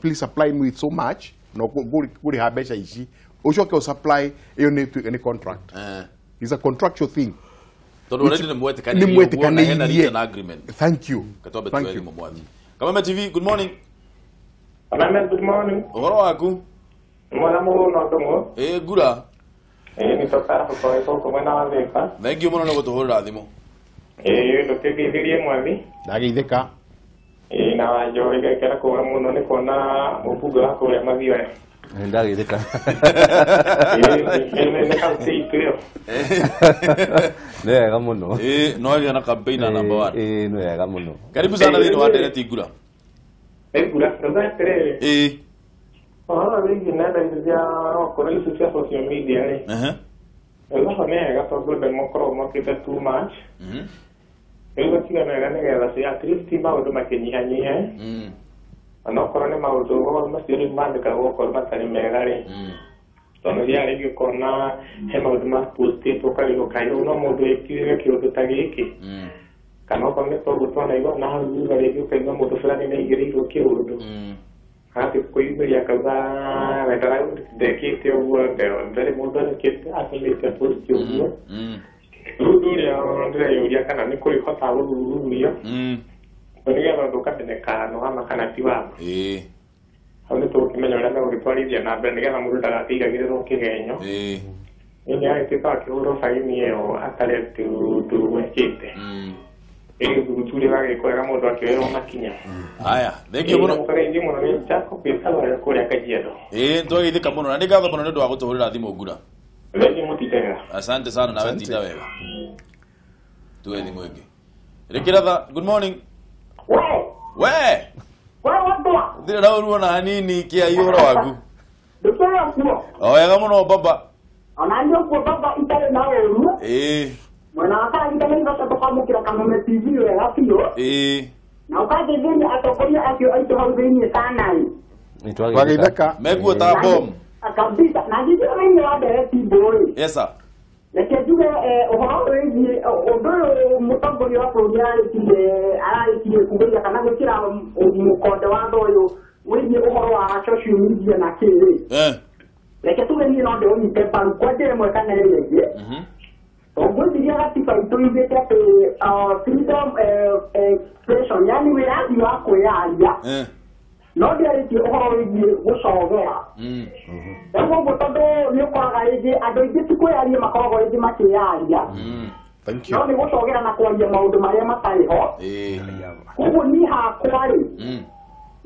"Please supply me with so much," no ngũrĩha mbeca ici, ũcoke ũsupply, ĩyo nĩ contract. It's a contractual thing. Tondũ already nĩ mwetĩkanĩirie Nĩ ũguo na hena mwetĩkanĩirie. written agreement. Thank you. Katwambe Thank tuwe you. thimũ. Mwathi Kameme TV, good morning. Kameme, good morning. Ũhoro waku? Mwega mũno, Ndũng'ũ. Ĩ ngura. Ĩĩ, nĩ tũkara gũkorwo gũkũ mwena wa Thĩka. Thank you mũno nĩ gũtũhũrĩra thimũ. Ĩĩ, ndũkĩngeithĩrie Mwathi. Ndageithĩka. Ĩĩ, na Wanjũ ĩgekera kũũra mũno nĩ kuona mũmbunge wa kũrĩa Mathioya. Ndageithĩka. Ĩĩ, nĩ kaunti itũ ĩyo. Nĩ wega mũno. Ĩ no agĩa na campaign na number one. Ĩĩ, nĩ wega mũno. Karibu sana thĩinĩ wa ndereti, ngura. Ĩ ngura, ndauga atĩrĩrĩ. Ũhoro wĩgiĩ nenda ici cia okorwo ici cia social media rĩ. Ndauga ho nĩ hega tondũ andũ makoragwo mokĩte too much. Rĩu gũtiga nĩ wega nĩgetha at least maũndũ makĩnyihanyihe. Onokorwo nĩ maũndũ macio rĩu mandĩkagwo okorwo matarĩ mega rĩ, tondũ rĩrĩa rĩngĩ ũkona he maũndũ mapostĩtwo ũkarigwo kaĩ ũyũ no mũndũ wĩkire kĩũndũ ta gĩkĩ, kana okorwo nĩ toguo twanaigua na hau thutha, rĩngĩ ũkaigua mũndũ fulani nĩ aigĩrĩirwo kĩũndũ, agathiĩ kwĩyumĩria akauga we ndekĩte ũguo, ndarĩ mũndũ andĩkĩte atũmĩte post ũguo. Rĩu ũndũ ũrĩa ndĩreyũria kana nĩ kũrĩhota gũthuthurio, nĩgetha ũndũ ũkamenyeka nĩ wama kana ti wama. Hau nĩ tũgũkĩmenya ũrĩa megũgĩtwarithia na mbere nĩgetha mũndũ ndagakĩigagĩrĩrwo kĩgenyo, nĩ agĩtuĩka akĩhũrwo baini ĩyo atarĩ ũndũ wekĩte. Ĩgĩthuthuria gagĩkwo wega mũndũ akĩoerwo makinya. Haya, thank you mũno. Mũkageithio mũno, nĩ Jacob wĩtagwo kũrĩa Kajiado. Ĩ twagĩithĩka mũno na nĩ ngatho mũno nĩ ũndũ wa gũtũhũrĩra thimũ, ngura. Thengiũ, mũtinde wega. Asante sana, nawe tinda wega. Tuwe thimũ ĩngĩ. Rĩkĩratha, good morning. We, we. We wandwa. Ndirĩ na ũru ona hanini, kĩa ũhoro waku? Ndũkĩrĩ kuo? O wega mũno, baba. Ona nĩ ũkuo baba, itarĩ na ũru. Mwena wa Karagita nĩ ibata tũkamũkĩra Kameme TV wega biũ. Na ũkangeithĩria atongoria acio aitũ hau thĩiniĩ Kanai. Nĩ Twageithĩka. Mekuo ta bomu. Kabisa. Na ngithio thĩiniĩ wa ndereti mbũĩ. Yes sir. Reke njuge ũhoro wĩgiĩ ũndũ ũyũ mũtongoria wa bũrũri ararĩkirie kugĩria kana gwĩkĩra mũkonde watho ũyũ wĩgiĩ ũhoro wa social media na kĩrĩ. Reke tuge niĩ no ndĩũnyite mbaru kwa njĩra ĩmwe kana ĩrĩa ĩngĩ. Ngwĩciria gatiba itũ yugĩte atĩ freedom expression, yani wĩyathi wa kwĩyaria, no ndĩarĩtie ũhoro wĩgiĩ gũcogera. Rĩu ũguo tondũ nĩ ũkoraga rĩngĩ andũ aingĩ ti kwĩyaria makoragwo rĩngĩ makĩyaria, Thank you. no nĩ gũcogera na kwaria maũndũ marĩa matarĩ ho. Koguo niĩ hakwa rĩ,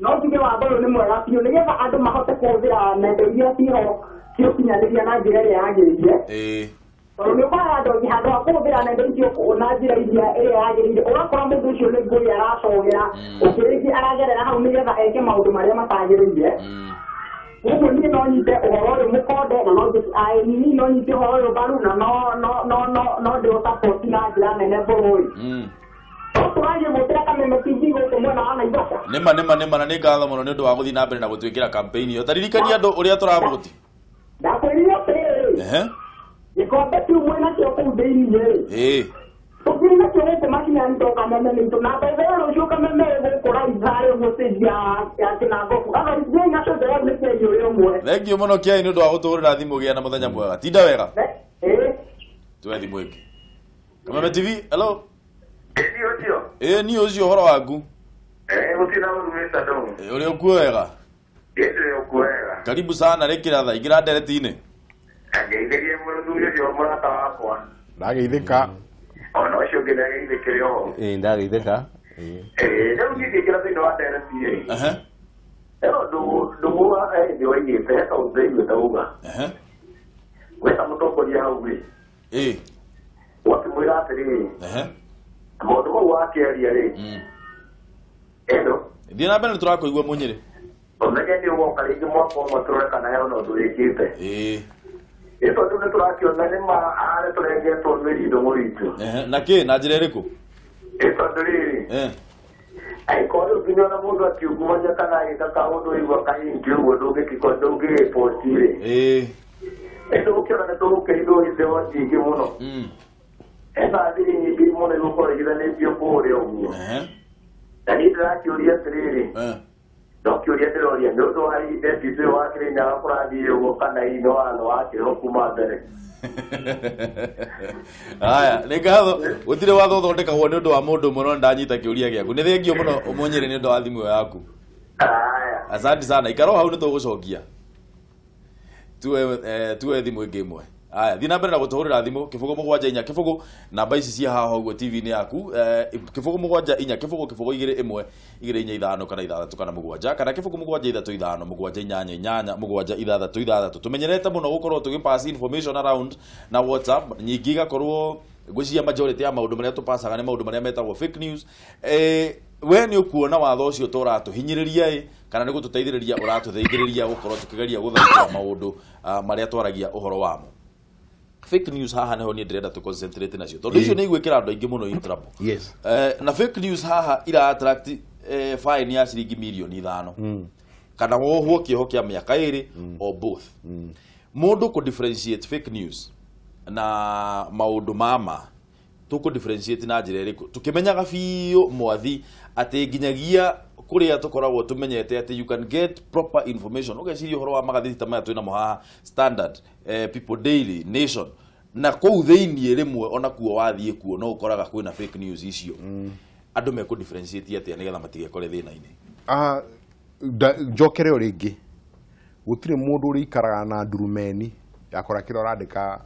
no njuge watho ũyũ nĩ mwega biũ nĩgetha andũ mahote kũhũthĩra nenda iria ciho cia ũkinyanĩria na njĩra ĩrĩa yagĩrĩire. Tondũ nĩ ũkoraga andũ aingĩ handũ ha kũhũthĩra nenda icio na njĩra iria ĩrĩa yagĩrĩire, ũgakora mũndũ ũcio nĩ ngũĩ aracogera, ũngĩ rĩngĩ aragerera hau nĩgetha eke maũndũ marĩa matagĩrĩire. Koguo niĩ no nyite ũhoro ũyũ mũkonde na no niĩ no nyite ũhoro ũyũ mbaru na no no no no no ndĩũsapoti na njĩra nene bũrũri. Tũrathiĩ Kameme TV gũkũ mwena wa Naivasha. Nĩma nĩma nĩma na nĩ ngatho mũno nĩ ũndũ wa gũthiĩ na mbere na gũtwĩkĩra campaign ĩyo. Ta ririkania andũ ũrĩa tũravũti. Ndakwĩrire atĩrĩrĩ. Gĩkombe kĩu mwĩnakĩo kũu thĩiniĩ. Ĩĩ. Tũkĩrĩ nakĩo gũkũ makinyani to Kameme nĩ itũ na mbere rũciũ Kameme gũkũ live harĩa ũguo stage ya Kĩnangobu. Otherwise nacio njega nĩ kĩario ũrĩa ũmwe. Thengiũ mũno Kĩai nĩ ũndũ wa gũtũhũrĩra thimũ gĩa na mũthenya mwega. Tinda wega. Ĩĩ. Tuwe thimũ ĩngĩ. Kameme TV, hello. Ĩĩ ũcio. Ĩĩ niĩ ũcio ũhoro waku. Ĩĩ gũtirĩ na ũru Mr. Ndung'u. Ĩĩ ũrĩ ũkuo wega. Ĩĩ ndĩrĩ ũkuo wega. Karibu sana rĩkĩra tha ingĩra ndereti-inĩ. Ngeithĩrie mũthuri ũcio mũrata wakwa. Ndageithĩka. Ona ũcio ũngĩ ndageithĩkĩre oho. Ĩĩ ndageithĩka. Ĩĩ rĩu niĩ ngĩingĩra thĩinĩ wa ndereti ĩ. Ĩno ndũgũ hĩndĩ waigĩte he kaũndũ ndaiguĩte uga. Weta mũtongoria hau rĩ. Ĩĩ. Ũgakĩmwĩra atĩrĩrĩ. Maũndũ mau wakĩaria rĩ. Ĩno. Thiĩ na mbere nĩ tũrakũigua Mũnyĩrĩ. Ũmenye nĩ ũgoka rĩngĩ mwaka ũmwe tũrore kana he ona ũndũ wĩkĩte. Ĩĩ. Ĩ tondũ nĩ tũrakĩona nĩ ma harĩa tũrengetwo mĩri ndũng'ũ itũ. Na kĩ na njĩra ĩrĩkũ? Ĩ tondũ rĩrĩ. Angĩkorwo rĩu nginya ona mũndũ akiungumania kana agĩka kaũndũ waigua kahingi ũguo ndũngĩgĩposti rĩ. Ĩĩ. Ĩ ndũgũkĩona nĩ tũgũkĩhithwo hitho nyingĩ mũno. Ena thiri nyingĩ mũno igũkorwo igithanĩtio kũrĩa ũguo. Na niĩ ndĩrakĩũria atĩrĩrĩ. No kĩũria ndĩroria nĩ ũndũ wa deputy ũyũ wa Kĩrĩnyaga kũrathiĩ ũguo kana hihi nĩ watho wakĩrwo kuma mbere. Haya, nĩ ngatho. Gũtirĩ watho ũthondekagwo nĩ ũndũ wa mũndũ ũmwe no ndanyita kĩũria gĩaku. Nĩ thengio mũno Mũnyĩrĩ nĩ ũndũ wa thimũ ĩyo yaku. Haya. Asante sana. Ikara o hau nĩ tũgũcokia. Tuwe thimũ ĩngĩ ĩmwe. Aya, thiĩ na mbere na gũtũhũrĩra thimũ 0 7 4 0 namba ici cia haha ũguo TV-inĩ yaku 0 7 4 0 0 2 1 2 4 5 kana 6 kana 7 kana 0 7 3 5 7 8 8 7 6 6. Tũmenyerete mũno gũkorwo tũgĩ pass information around na WhatsApp nyingĩ igakorwo ngwĩciria majority ya maũndũ marĩa tũpasaga nĩ maũndũ marĩa metagwo fake news. We nĩ ũkuona watho ũcio ta ũratũhinyĩrĩria ĩ kana nĩ gũtũteithĩrĩria ũratũteithĩrĩria gũkorwo tũkĩgeria gũthaitĩra maũndũ marĩa twaragia ũhoro wamo. Fake news haha niho niĩ ndĩrenda tũ concentrate nacio tondũ icio nĩ igwĩkĩra andũ aingĩ mũno in trouble. Yes. Na fake news haha ira attract fine ya ciringi mirioni 5 kana wohwo kĩoho kĩa mĩaka 2 or both. Mũndũ kũ differentiate fake news na maũndũ mama tũkũ differentiate na njĩra ĩrĩkũ tũkĩmenyaga biũ mwathi atĩ nginyagia kũrĩa tũkoragwo tũmenyete atĩ you can get proper information. Ũgeciria ũhoro wa magathĩti ta maya twĩnamo haha Standard, People Daily, Nation, na kũu thĩiniĩ rĩmwe ona kuo wathiĩ kuo no ũkoraga kwĩna fake news icio. Andũ mekũ differentiate atĩa nĩgetha matigekore thĩna-inĩ? Njokere o rĩngĩ gũtirĩ mũndũ ũrĩikaraga na ndurumeni yakora kĩrĩa ũrandĩka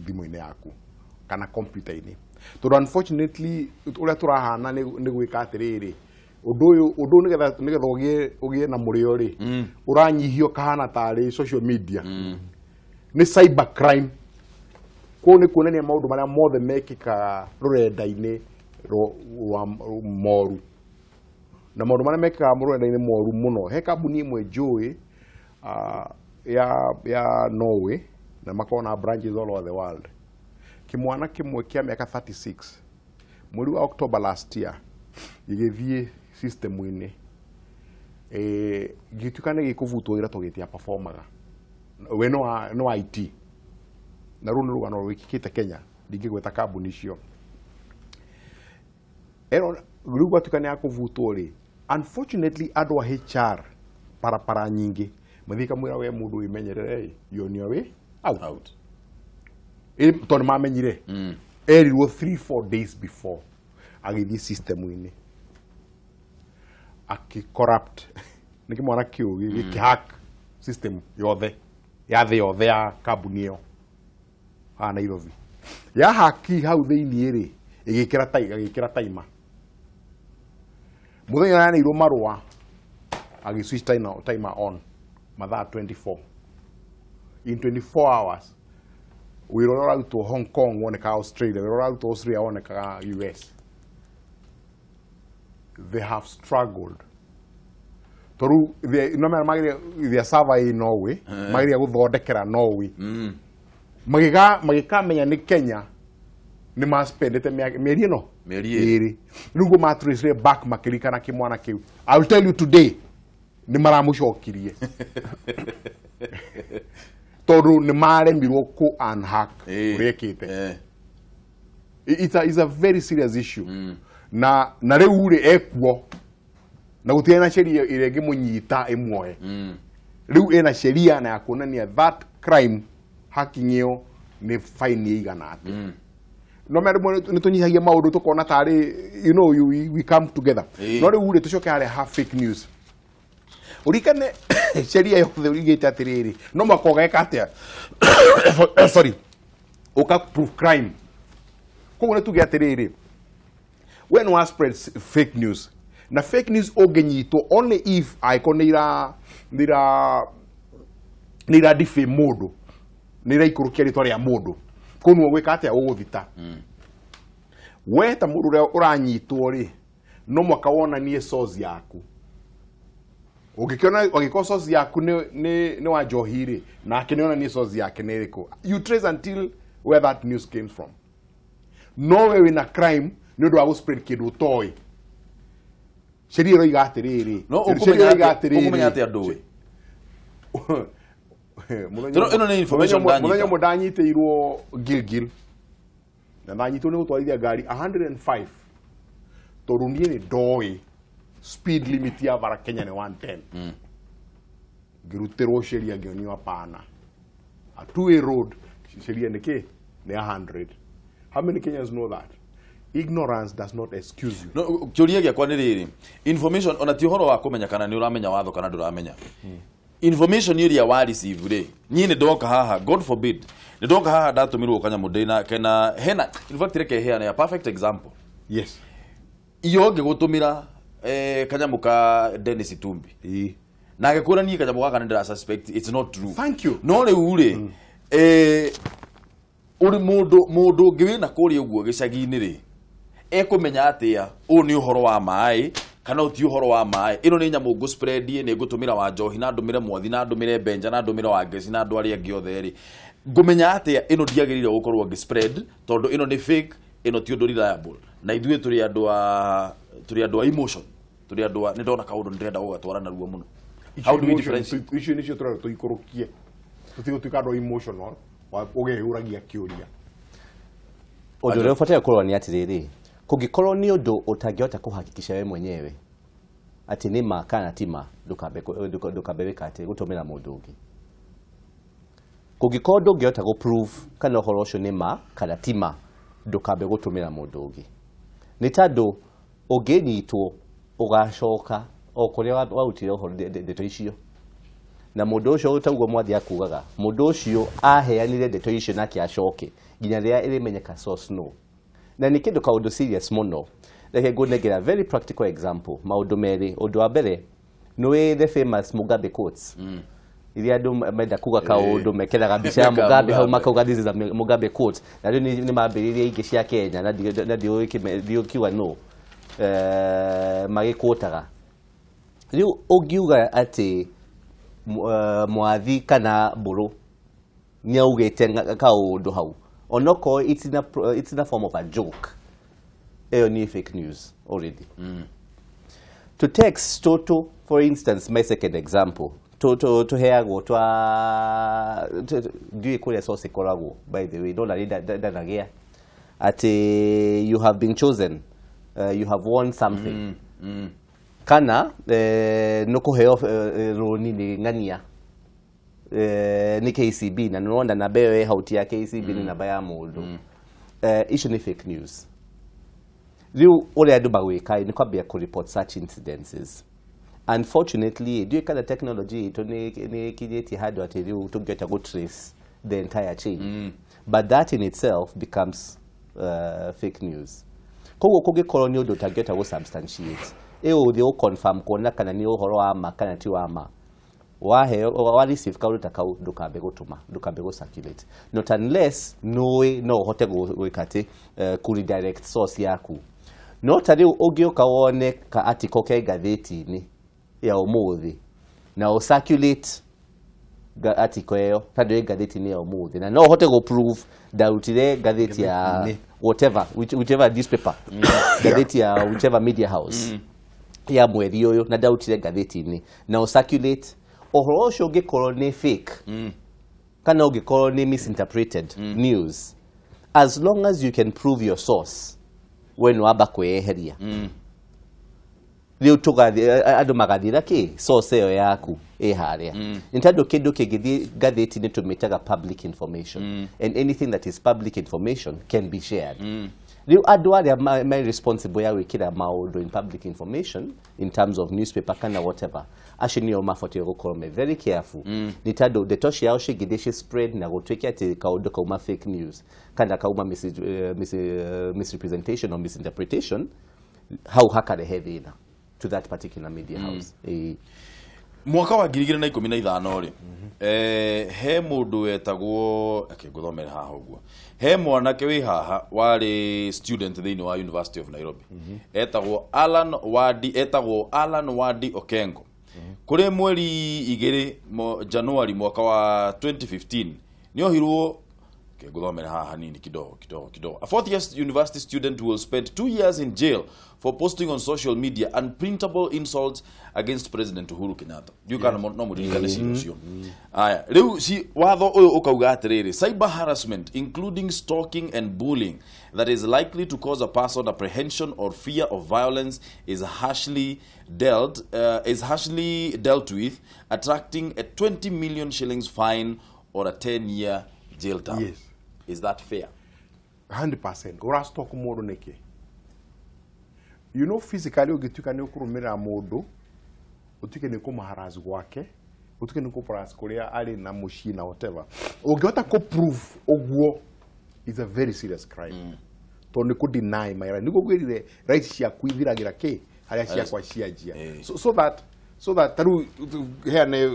thimũ-inĩ yaku kana kompiuta-inĩ tondũ unfortunately ũrĩa tũrahana nĩ gwĩka atĩrĩrĩ ũndũ ũyũ nĩgetha ũgĩe na mũrĩo rĩ ũranyihio kahana tarĩ social media nĩ cyber crime. Kũu nĩ kuonania maũndũ marĩa mothe mekĩkaga rũrenda-inĩ rwa moru na maũndũ marĩa mekĩkaga rũrenda-inĩ moru mũno. He kambuni ĩmwe njũĩ ya Norway na makoragwo na branches all over the world. Kĩmwana kĩmwe kĩa mĩaka 36 mweri wa October last year gĩgĩthiĩ system-inĩ gĩtuĩka nĩ gĩkũbutwo wĩra tondũ gĩtia performaga. We no IT na rũu nĩ rũgano rwĩkĩkĩte Kenya ndingĩgweta kambuni icio. Rĩu gwatuĩka nĩ yakũbutwo rĩ, unfortunately andũ a HR parapara nyingĩ mathiĩ kamwĩra we mũndũ wĩmenyerere ĩ you're on your way out. Tondũ mamenyire erirwo 3-4 days before agĩthiĩ system-inĩ akĩ-corrupt nĩ kĩmwana kĩũgĩ gĩkĩ-hack system yothe ya thĩ yothe ya kambuni ĩyo haha Nairobi. Ya haki hau thĩiniĩ rĩ ĩgĩkĩra timer. Mũthenya yaneirwo marũa agĩ switch timer on mathaa 24. In 24 hours Wĩra ũrĩa ũrarutwo Hong Kong wonekaga Australia, wĩra ũrĩa ũrarutwo Australia wonekaga US. They have struggled. Toru no mera magiria their server in Norway, magiria guthondekera Norway. Magikamenya ni Kenya ni ma spendete mĩeri ĩno mĩeri rĩu guo ma trace back makirikana kĩmwana kĩu. I will tell you today ni maramucokirie tondu ni maremirwo ku unhack urekite. It's a very serious issue. Na rĩu rĩ ekuo na gũtirĩ na sheria ĩrĩa ĩngĩmũnyita ĩmuoe. Rĩu ĩna sheria na ya kuonania that crime hacking ĩyo nĩ fine ĩigana atĩa. No mere nĩ tũnyihagia maũndũ tũkona tarĩ you know we come together. No rĩu rĩ tũcoke harĩa ha fake news. Ũririkane sheria yothe ũigĩte atĩrĩrĩ no mwaka ũgeka atĩa sorry ũka prove crime. Koguo nĩ tuge atĩrĩrĩ when one spreads fake news na fake news ũngĩnyitwo only if angĩkorwo nĩ ira defame mũndũ, nĩ iraikũrũkia rĩtwa rĩa mũndũ, kũu nĩguo gwĩka atĩa ũgũthita. We ta mũndũ ũrĩa ũranyitwo rĩ no mwaka wonanie source yaku. Ũngĩkĩona ũngĩkorwo source yaku nĩ wa njohi rĩ nake nĩ onanie source yake nĩ ĩrĩkũ. You trace until where that news came from. No we wĩna crime nĩ ũndũ wa gũ spread kĩndũ ũtoĩ. Sheria ĩroiga atĩrĩrĩ. No ũkũmenya atĩa ndũĩ? Ĩno nĩ information ndanyita. Mũthenya ũmwe ndanyitĩirwo Gilgil na ndanyitwo nĩ gũtwarithia ngari 105 tondũ niĩ nĩ ndoĩ speed limit ya bara Kenya nĩ 110. Ngĩrutĩrwo sheria ngĩonio hapana. A two-way road sheria nĩ kĩ? Nĩ 100. How many Kenyans know that? Ignorance does not excuse you. No, kĩũria gĩakwa nĩ rĩrĩ, information ona ti ũhoro wa kũmenya kana nĩ ũramenya watho kana ndũramenya. Information ĩrĩa wa receive rĩ, niĩ nĩ ndoka haha, God forbid, nĩ ndoka haha ndatũmirwo kanyamũ ndĩna kena hena, in fact reke heane a perfect example. Yes. Iyo ngĩgũtũmĩra kanyamũ ka Dennis Itumbi. Na agĩkwĩra niĩ kanyamũ gaka nĩ ndĩra suspect it's not true. Thank you. No rĩu rĩ, ũrĩ mũndũ ũngĩ wĩna kũrĩa ũguo gĩcagi-inĩ rĩ, ekũmenya atĩa ũũ nĩ ũhoro wa maĩ kana ũti ũhoro wa maĩ. Ĩno nĩ nyamũ ngũ spread nĩ ngũtũmĩra wa njohi na ndũmĩre mwathi na ndũmĩre benja na ndũmĩre wa ngeci na andũ arĩa angĩ othe rĩ, ngũmenya atĩa ĩno ndiagĩrĩire gũkorwo ngĩ spread tondũ ĩno nĩ fake, ĩno ti ũndũ reliable. Na ithuĩ tũrĩ andũ a emotion, tũrĩ andũ a nĩ ndona kaũndũ nĩ ndĩrenda gũgatwara narua mũno. How do we differentiate? Icio nĩcio tũrenda tũikũrũkie, tũtigũtuĩka andũ emotional ũgeyũragia kĩũria. Ũndũ ũrĩa ũbataire kũrora nĩ atĩrĩrĩ, kũngĩkorwo nĩ ũndũ ũtangĩhota kũhakikisha we mwenyewe atĩ nĩ ma kana ti ma, ndũkambe gwĩka atĩ gũtũmĩra mũndũ ũngĩ. Kũngĩkorwo ndũngĩhota gũ prove kana ũhoro ũcio nĩ ma kana ti ma, ndũkambe gũtũmĩra mũndũ ũngĩ. Nĩ tondũ ũngĩnyitwo ũgacoka o kũrĩa warutire ũhoro ndeto icio. Na mũndũ ũcio taguo mwathi akugaga, mũndũ ũcio aheanire ndeto icio nake acoke nginya rĩrĩa ĩrĩmenyeka source no. Na nĩ kĩndũ kaũndũ serious mũno. Reke ngũnengera very practical example maũndũ merĩ. Ũndũ wa mbere nĩ the famous Mugabe quotes. Iria andũ menda kuga kaũndũ mekĩraga mbica ya Mugabe hau makauga this is a Mugabe quote. Na rĩu nĩ mambĩrĩirie ingĩ cia Kenya na ndiũĩ kiuga no magĩkũtaga. Rĩu ũngiuga atĩ mwathi kana mbũrũ nĩ augĩte kaũndũ hau onokorwo it's in a form of a joke, ĩyo nĩ fake news already. To text toto, for instance, my second example, tũheagwo twa ndiũĩ kũrĩa source ĩkoragwo, by the way, no narĩ ndanagĩa atĩ you have been chosen, you have won something. Kana nĩ kũheo rũni nĩ ng'ania nĩ KCB na nĩwona namba ĩyo ĩ hau ti ya KCB nĩ namba ya mũndũ. Icio nĩ fake news. Rĩu ũrĩa andũ magwĩka nĩ kwambia kũ report such incidences. Unfortunately, ndiũĩ kana technology itũ nĩ ĩkinyĩtie handũ atĩ rĩu tũngĩhota gũ trace the entire chain. But that in itself becomes fake news. Koguo kũngĩkorwo nĩ ũndũ ũtangĩhota gũ substantiate, ĩ ũthiĩ gũ confirm kuona kana nĩ ũhoro wa ma kana ti wa ma, Waheo wa receive kaundu ta kau ndukambe gutuma, ndukambe gu circulate, not unless noe no uhote gwika ati ku redirect source yaku. No ta riu ungiuka wone ka article ke ngathĩti-inĩ ya ũmũthĩ na ũ circulate article ĩyo tondũ ĩ ngathĩti-inĩ ya ũmũthĩ na no ũhote gũ prove ndarutire ngathĩti ya whatever, whichever newspaper, ngathĩti ya whichever media house ya mweri ũyũ na ndarutire ngathĩti-inĩ na ũ circulate ũhoro ũcio ũngĩkorwo nĩ fake kana ũngĩkorwo nĩ misinterpreted news, as long as you can prove your source, we nĩ wamba kwĩyeheria. Rĩu tũgathiĩ andũ magathira kĩ source ĩyo yaku ĩ harĩa. Nĩ tondũ kĩndũ kĩngĩthiĩ ngathĩti-inĩ tũmĩtaga public information, and anything that is public information can be shared. Rĩu andũ arĩa me responsible ya gwĩkĩra maũndũ in public information in terms of newspaper kana whatever, acio nĩo mabatiĩ gũkorwo me very careful. Nĩ tondũ ndeto ciao cingĩthiĩ ci spread na gũtuĩke atĩ kaũndũ kauma fake news kana kauma misrepresentation or misinterpretation, hau hakarehe thĩna to that particular media house. Mwaka wa 2015 rĩ, he mũndũ wetagwo, ngũthomere haha ũguo, he mwanake wĩ haha warĩ student thĩinĩ wa University of Nairobi, etagwo Alan Wadi, etagwo Alan Wadi Okengo. Kũrĩ mweri 2 Januari mwaka wa 2015 nĩohirwo. Ngũthomere haha hanini kidogo kidogo kidogo. A fourth year university student will spend 2 years in jail for posting on social media unprintable insults against President Uhuru Kenyatta. Ndiũ kana no mũririkane cira ũcio. Aya, rĩu ci watho ũyũ ũkauga atĩrĩrĩ, cyber harassment including stalking and bullying that is likely to cause a person apprehension or fear of violence is harshly dealt with, attracting a 20 million shillings fine or a 10-year jail term. Yes. Is that fair? 100%. Ura stalk mũndũ nĩkĩ? You know, physically ũngĩtuĩka nĩ ũkũrũmĩrĩra mũndũ, ũtuĩke nĩ ũkũmũharass gwake, ũtuĩke nĩ ũkũmũharass kũrĩa arĩ na mũciĩ na whatever. Ũngĩhota kũ-prove ũguo is a very serious crime. Tondũ nĩ kũ-deny my right. Nĩguo ngwĩrire rights ciaku ithiragĩra kĩ? Harĩa ciakwa cianjia. So that tarĩu heane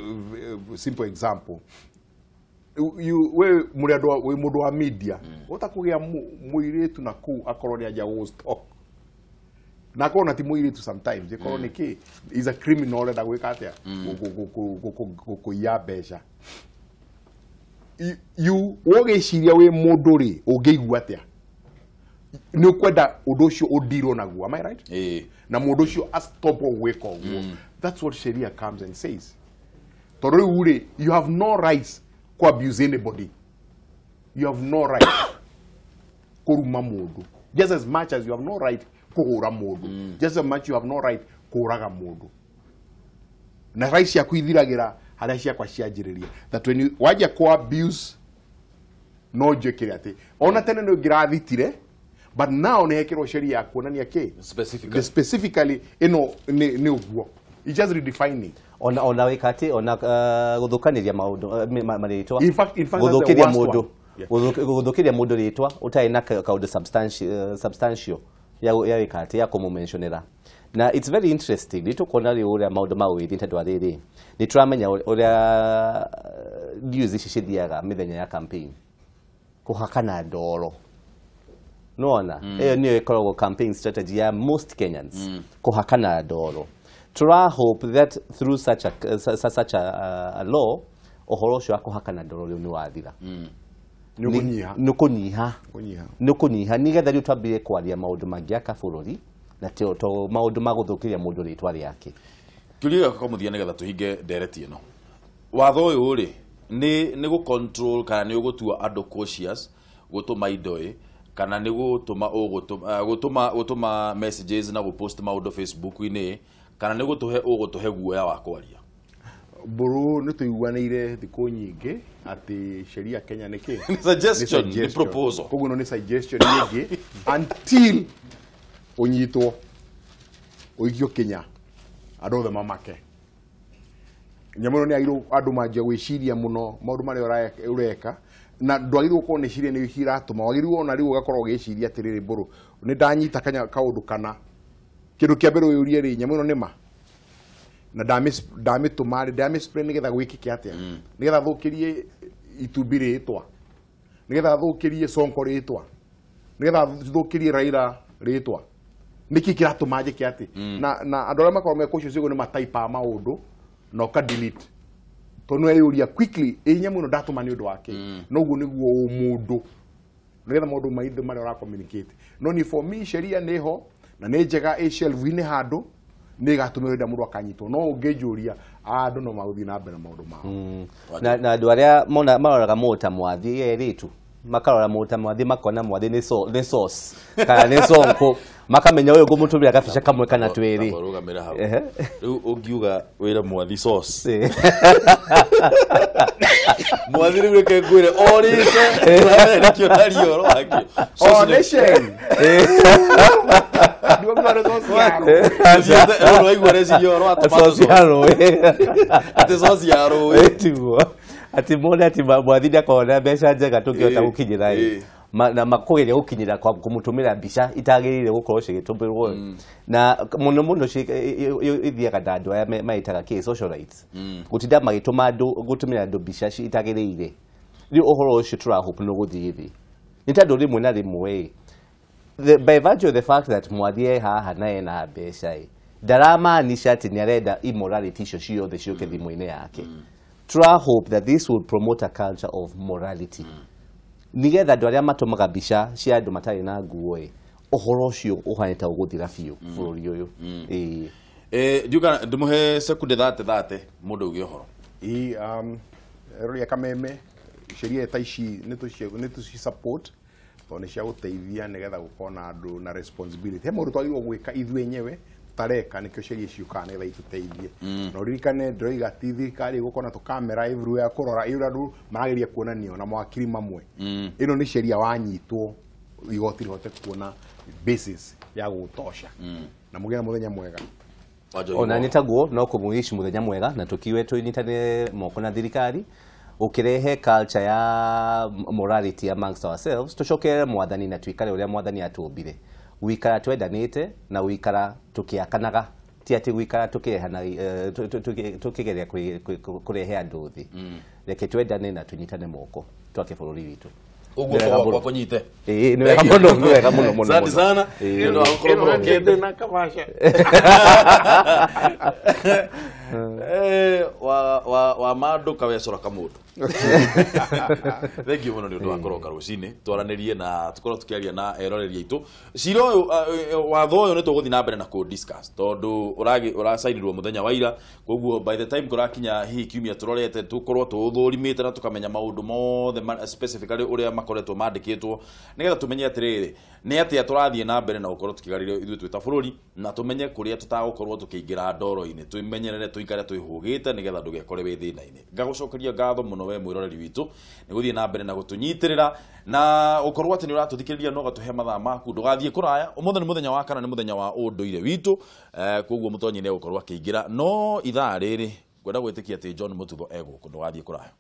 simple example. You we muri andu we mundu wa media utakugia muiritu na kuu akorwo ni anja gũ stalk na akorwo na ti muiritu sometimes ikorwo ni ki is a criminal urenda gwika atia gũkũiya mbeca. You ũgĩciria wĩ mũndũ rĩ ũngĩigua atia nĩ ũkwenda ũndũ ũcio ũndirwo naguo, am I right? Na mũndũ ũcio astop gwĩka ũguo. That's what sheria comes and says. Tondũ rĩu rĩ, you have no rights to abuse anybody. You have no right kuruma mundu. Just as much as you have no right kuhura mundu. Just as much you have no right kuraga mundu. Na right ciaku ithiragira haria ciakwa cianjiriria. That when you waja ku abuse no njikire ati ona tene no ngirathitire, but now ni hekirwo sheria ya kuonania ki specifically specifically ino ni uguo. It's just redefining. Ona wikati ona guthukaniria maundu maritwa. In fact guthukiria mundu guthukiria mundu ritwa utari na kaundu substantial ya wikati ya kumumentionera. Na it's very interesting ni tukuona ri uria maundu mau withi tondu ariri ni turamenya uria news ici cithiaga mithenya ya campaign kuhakana ndoro. Nona iyo niyo ikoragwo campaign strategy ya most Kenyans, kuhakana ndoro. Tura hope that through such a law uhoro ucio wa kuhakana ndoro riu ni wathira. Ni kunyiha nigetha riu twambire kwaria maundu mangiaka bururi na to maundu ma guthukiria mundu ritwa riake. Kiuria gĩakwa mũthia nigetha tuhinge ndereti ĩno, watho ũyũ rĩ nĩ gũ control kana nĩ ũgũtua andũ cautious gũtũma indo ĩ kana nĩ gũtũma gũtũma messages na gũpost maũndũ Facebook-inĩ kana nĩ gũtũhe ũgũtũhe guoya wa kwaria? Mbũrũ nĩ tũiguanĩire thikũ nyingĩ atĩ sheria Kenya nĩ kĩ? Ni suggestion, ni proposal. Koguo ĩno nĩ suggestion nyingĩ until ũnyitwo ũikio Kenya andũ othe mamake. Nyamũ ĩno nĩ yagĩrĩirwo andũ manjia gwĩciria mũno maũndũ marĩa ũreka na ndwagĩrĩirwo gũkorwo nĩ ciria nĩ iratũma wagĩrĩirwo ona rĩu ũgakorwo ũgĩciria atĩrĩrĩ mbũrũ nĩ ndanyita kaũndũ kana kĩndũ kĩa mbere ũyũrie rĩ nyamũ ĩno nĩ ma Na ndamĩtũma rĩ, ndamĩ-spray nĩgetha gwĩkĩke atĩa? Nĩgetha thũkĩrie itumbĩ rĩtwa, nĩgetha thũkĩrie Sonko rĩtwa, nĩgetha thũkĩrie Raila rĩtwa. Nĩkĩ kĩratũma njĩke atĩ? Na andũ arĩa makoragwo me kũcio ciugo nĩ mataipaga maũndũ na ũka delete, tondũ nĩweyũria quickly ĩ nyamũ ĩno ndatũma nĩ ũndũ wa kĩ. No ũguo nĩguo ũmũndũ, nĩgetha maũndũ maithe marĩa ũra communicate. No ni for me, sheria nĩ ho na nĩ njega, ĩ shelf-inĩ handũ nĩ ĩgatũmĩrwo rĩrĩa mũndũ akanyitwo. No ũngĩnjũria, andũ no magũthiĩ na mbere na maũndũ mao. Na andũ arĩa mona maroraga mũndũ ta Mwathi erĩtu, makarora mũndũ ta Mwathi, makona Mwathi nĩ sauce kana nĩ Sonko, makamenya ũyũ ngũmũtũmĩra gabica kamwe kana twĩrĩ. Rũgamĩra hau. Rĩu ũngiuga wĩra Mwathi sauce. Mwathi rĩu reke ngwĩre orĩte nĩkĩo ndaria ũhoro wakĩo. O nĩ shame. Rĩu waigua reciria ũhoro wa tomato Sauce ya rũĩ. Atĩ sauce ya rũĩ. Tiguo atĩ mone atĩ Mwathi nĩakorwo na mbeca njega tũngĩhota gũkinyĩra ĩ, na makũgeria gũkinyĩra kwa kũmũtũmĩra mbica itagĩrĩire gũkorwo cigĩtũmĩrwo. Na mũno mũno ithiaga na andũ aya maĩtaga kĩ socialites, gũtinda magĩtũma andũ, gũtũmĩra andũ mbica itagĩrĩire. Rĩu ũhoro ũcio tũrahope nĩ ũgũthiĩ thĩ, nĩ tondũ rĩmwe na rĩmwe ĩ, by virtue of the fact that Mwathi e haha na ena mbeca ĩ, ndaramaanisha atĩ nĩ arenda immorality icio ciothe ciũke thimũ-inĩ yake. Tũra hope that this will promote a culture of morality, nigetha andũ arĩa matũmaga mbica cia andũ matarĩ na nguo ĩ, ũhoro ũcio ũhane ta ũgũthira biũ bũrũri ũyũ. Ĩĩ. Ndiuga ndĩmũhe sekunde 30 mũndũ auge ũhoro. Ĩ roria kameme, sheria ta ici nĩ tũci support tondũ nĩ cia gũteithia nĩgetha gũkorwo na andũ na responsibility. He maũndũ twagĩrĩirwo gwĩka ithuĩ enyewe tareka, nĩkĩo sheria ciũkaga nĩgetha itũteithie. Na ũririkane ndĩroiga ti thirikari ĩgũkorwo na tũkamera everywhere kũrora ĩ ũrĩa andũ marageria kuonanio na mawakiri mamwe. Ĩno nĩ sheria wanyitwo igoti rĩhote kuona basis ya gũgũtosha. Na mũgĩe na mũthenya mwega. Ona nĩ taguo no kũmũwish mũthenya mwega, na tũkiwe tũnyitane moko na thirikari ũkĩrehe culture ya morality amongst ourselves, tũcokerere mwathani na tuikare ũrĩa mwathani atũmbire, gũikara twendanĩte na gũikara tũkĩakanaga, ti atĩ gũikara tũkĩrehana, tũkĩgeria kũrehe andũ thĩ. Reke twendane na tũnyitane moko twake bũrũri witũ. Ũguo Nĩ wega kwa mũno. Kũnyite. Ĩĩ, nĩ wega mũno, nĩ wega mũno mũno Asante mũno. sana nĩ ũndũ wa gũkorwo mũrokete. Na kabaca. Wa mandũ kawecora kamũndũ, thank you mũno nĩ ũndũ wa kũroka rũcinĩ twaranĩrie na tũkorwo tũkĩaria na eroreri aitũ. Cira ũyũ, watho ũyũ nĩ tũgũthiĩ na mbere na kũ discuss tondũ ũracainirwo mũthenya wa ira. Koguo by the time kũrakinya hihi kiumia tũrorete, tũkorwo tũũthũrimĩte na tũkamenya maũndũ mothe specifically ũrĩa makoretwo mandĩkĩtwo, nĩgetha tũmenye atĩrĩrĩ, nĩ atĩa tũrathiĩ na mbere na gũkorwo tũkĩgarĩrio ithuĩ twĩ ta bũrũri, na tũmenye kũrĩa tũtagũkorwo tũkĩingĩra ndoro-inĩ. Twĩmenyerere, tũikare twĩhũgĩte nĩgetha ndũgekore wĩ thĩna-inĩ. Ngagũcokeria ngatho mũno we mwĩroreri witũ nĩ gũthiĩ na mbere na gũtũnyitĩrĩra na ũkorwo atĩ nĩ ũratũthikĩrĩria na ũgatũhe mathaa maku. Ndũgathiĩ kũraya, ũmũthĩ nĩ mũthenya wa kana, nĩ mũthenya wa ũndũire witũ. Koguo mũtonyi nĩ egũkorwo akĩingĩra no ithaa rĩrĩ ngwenda gwĩtĩkia atĩ John Mũtutho egũkũ. Ndũgathiĩ kũraya.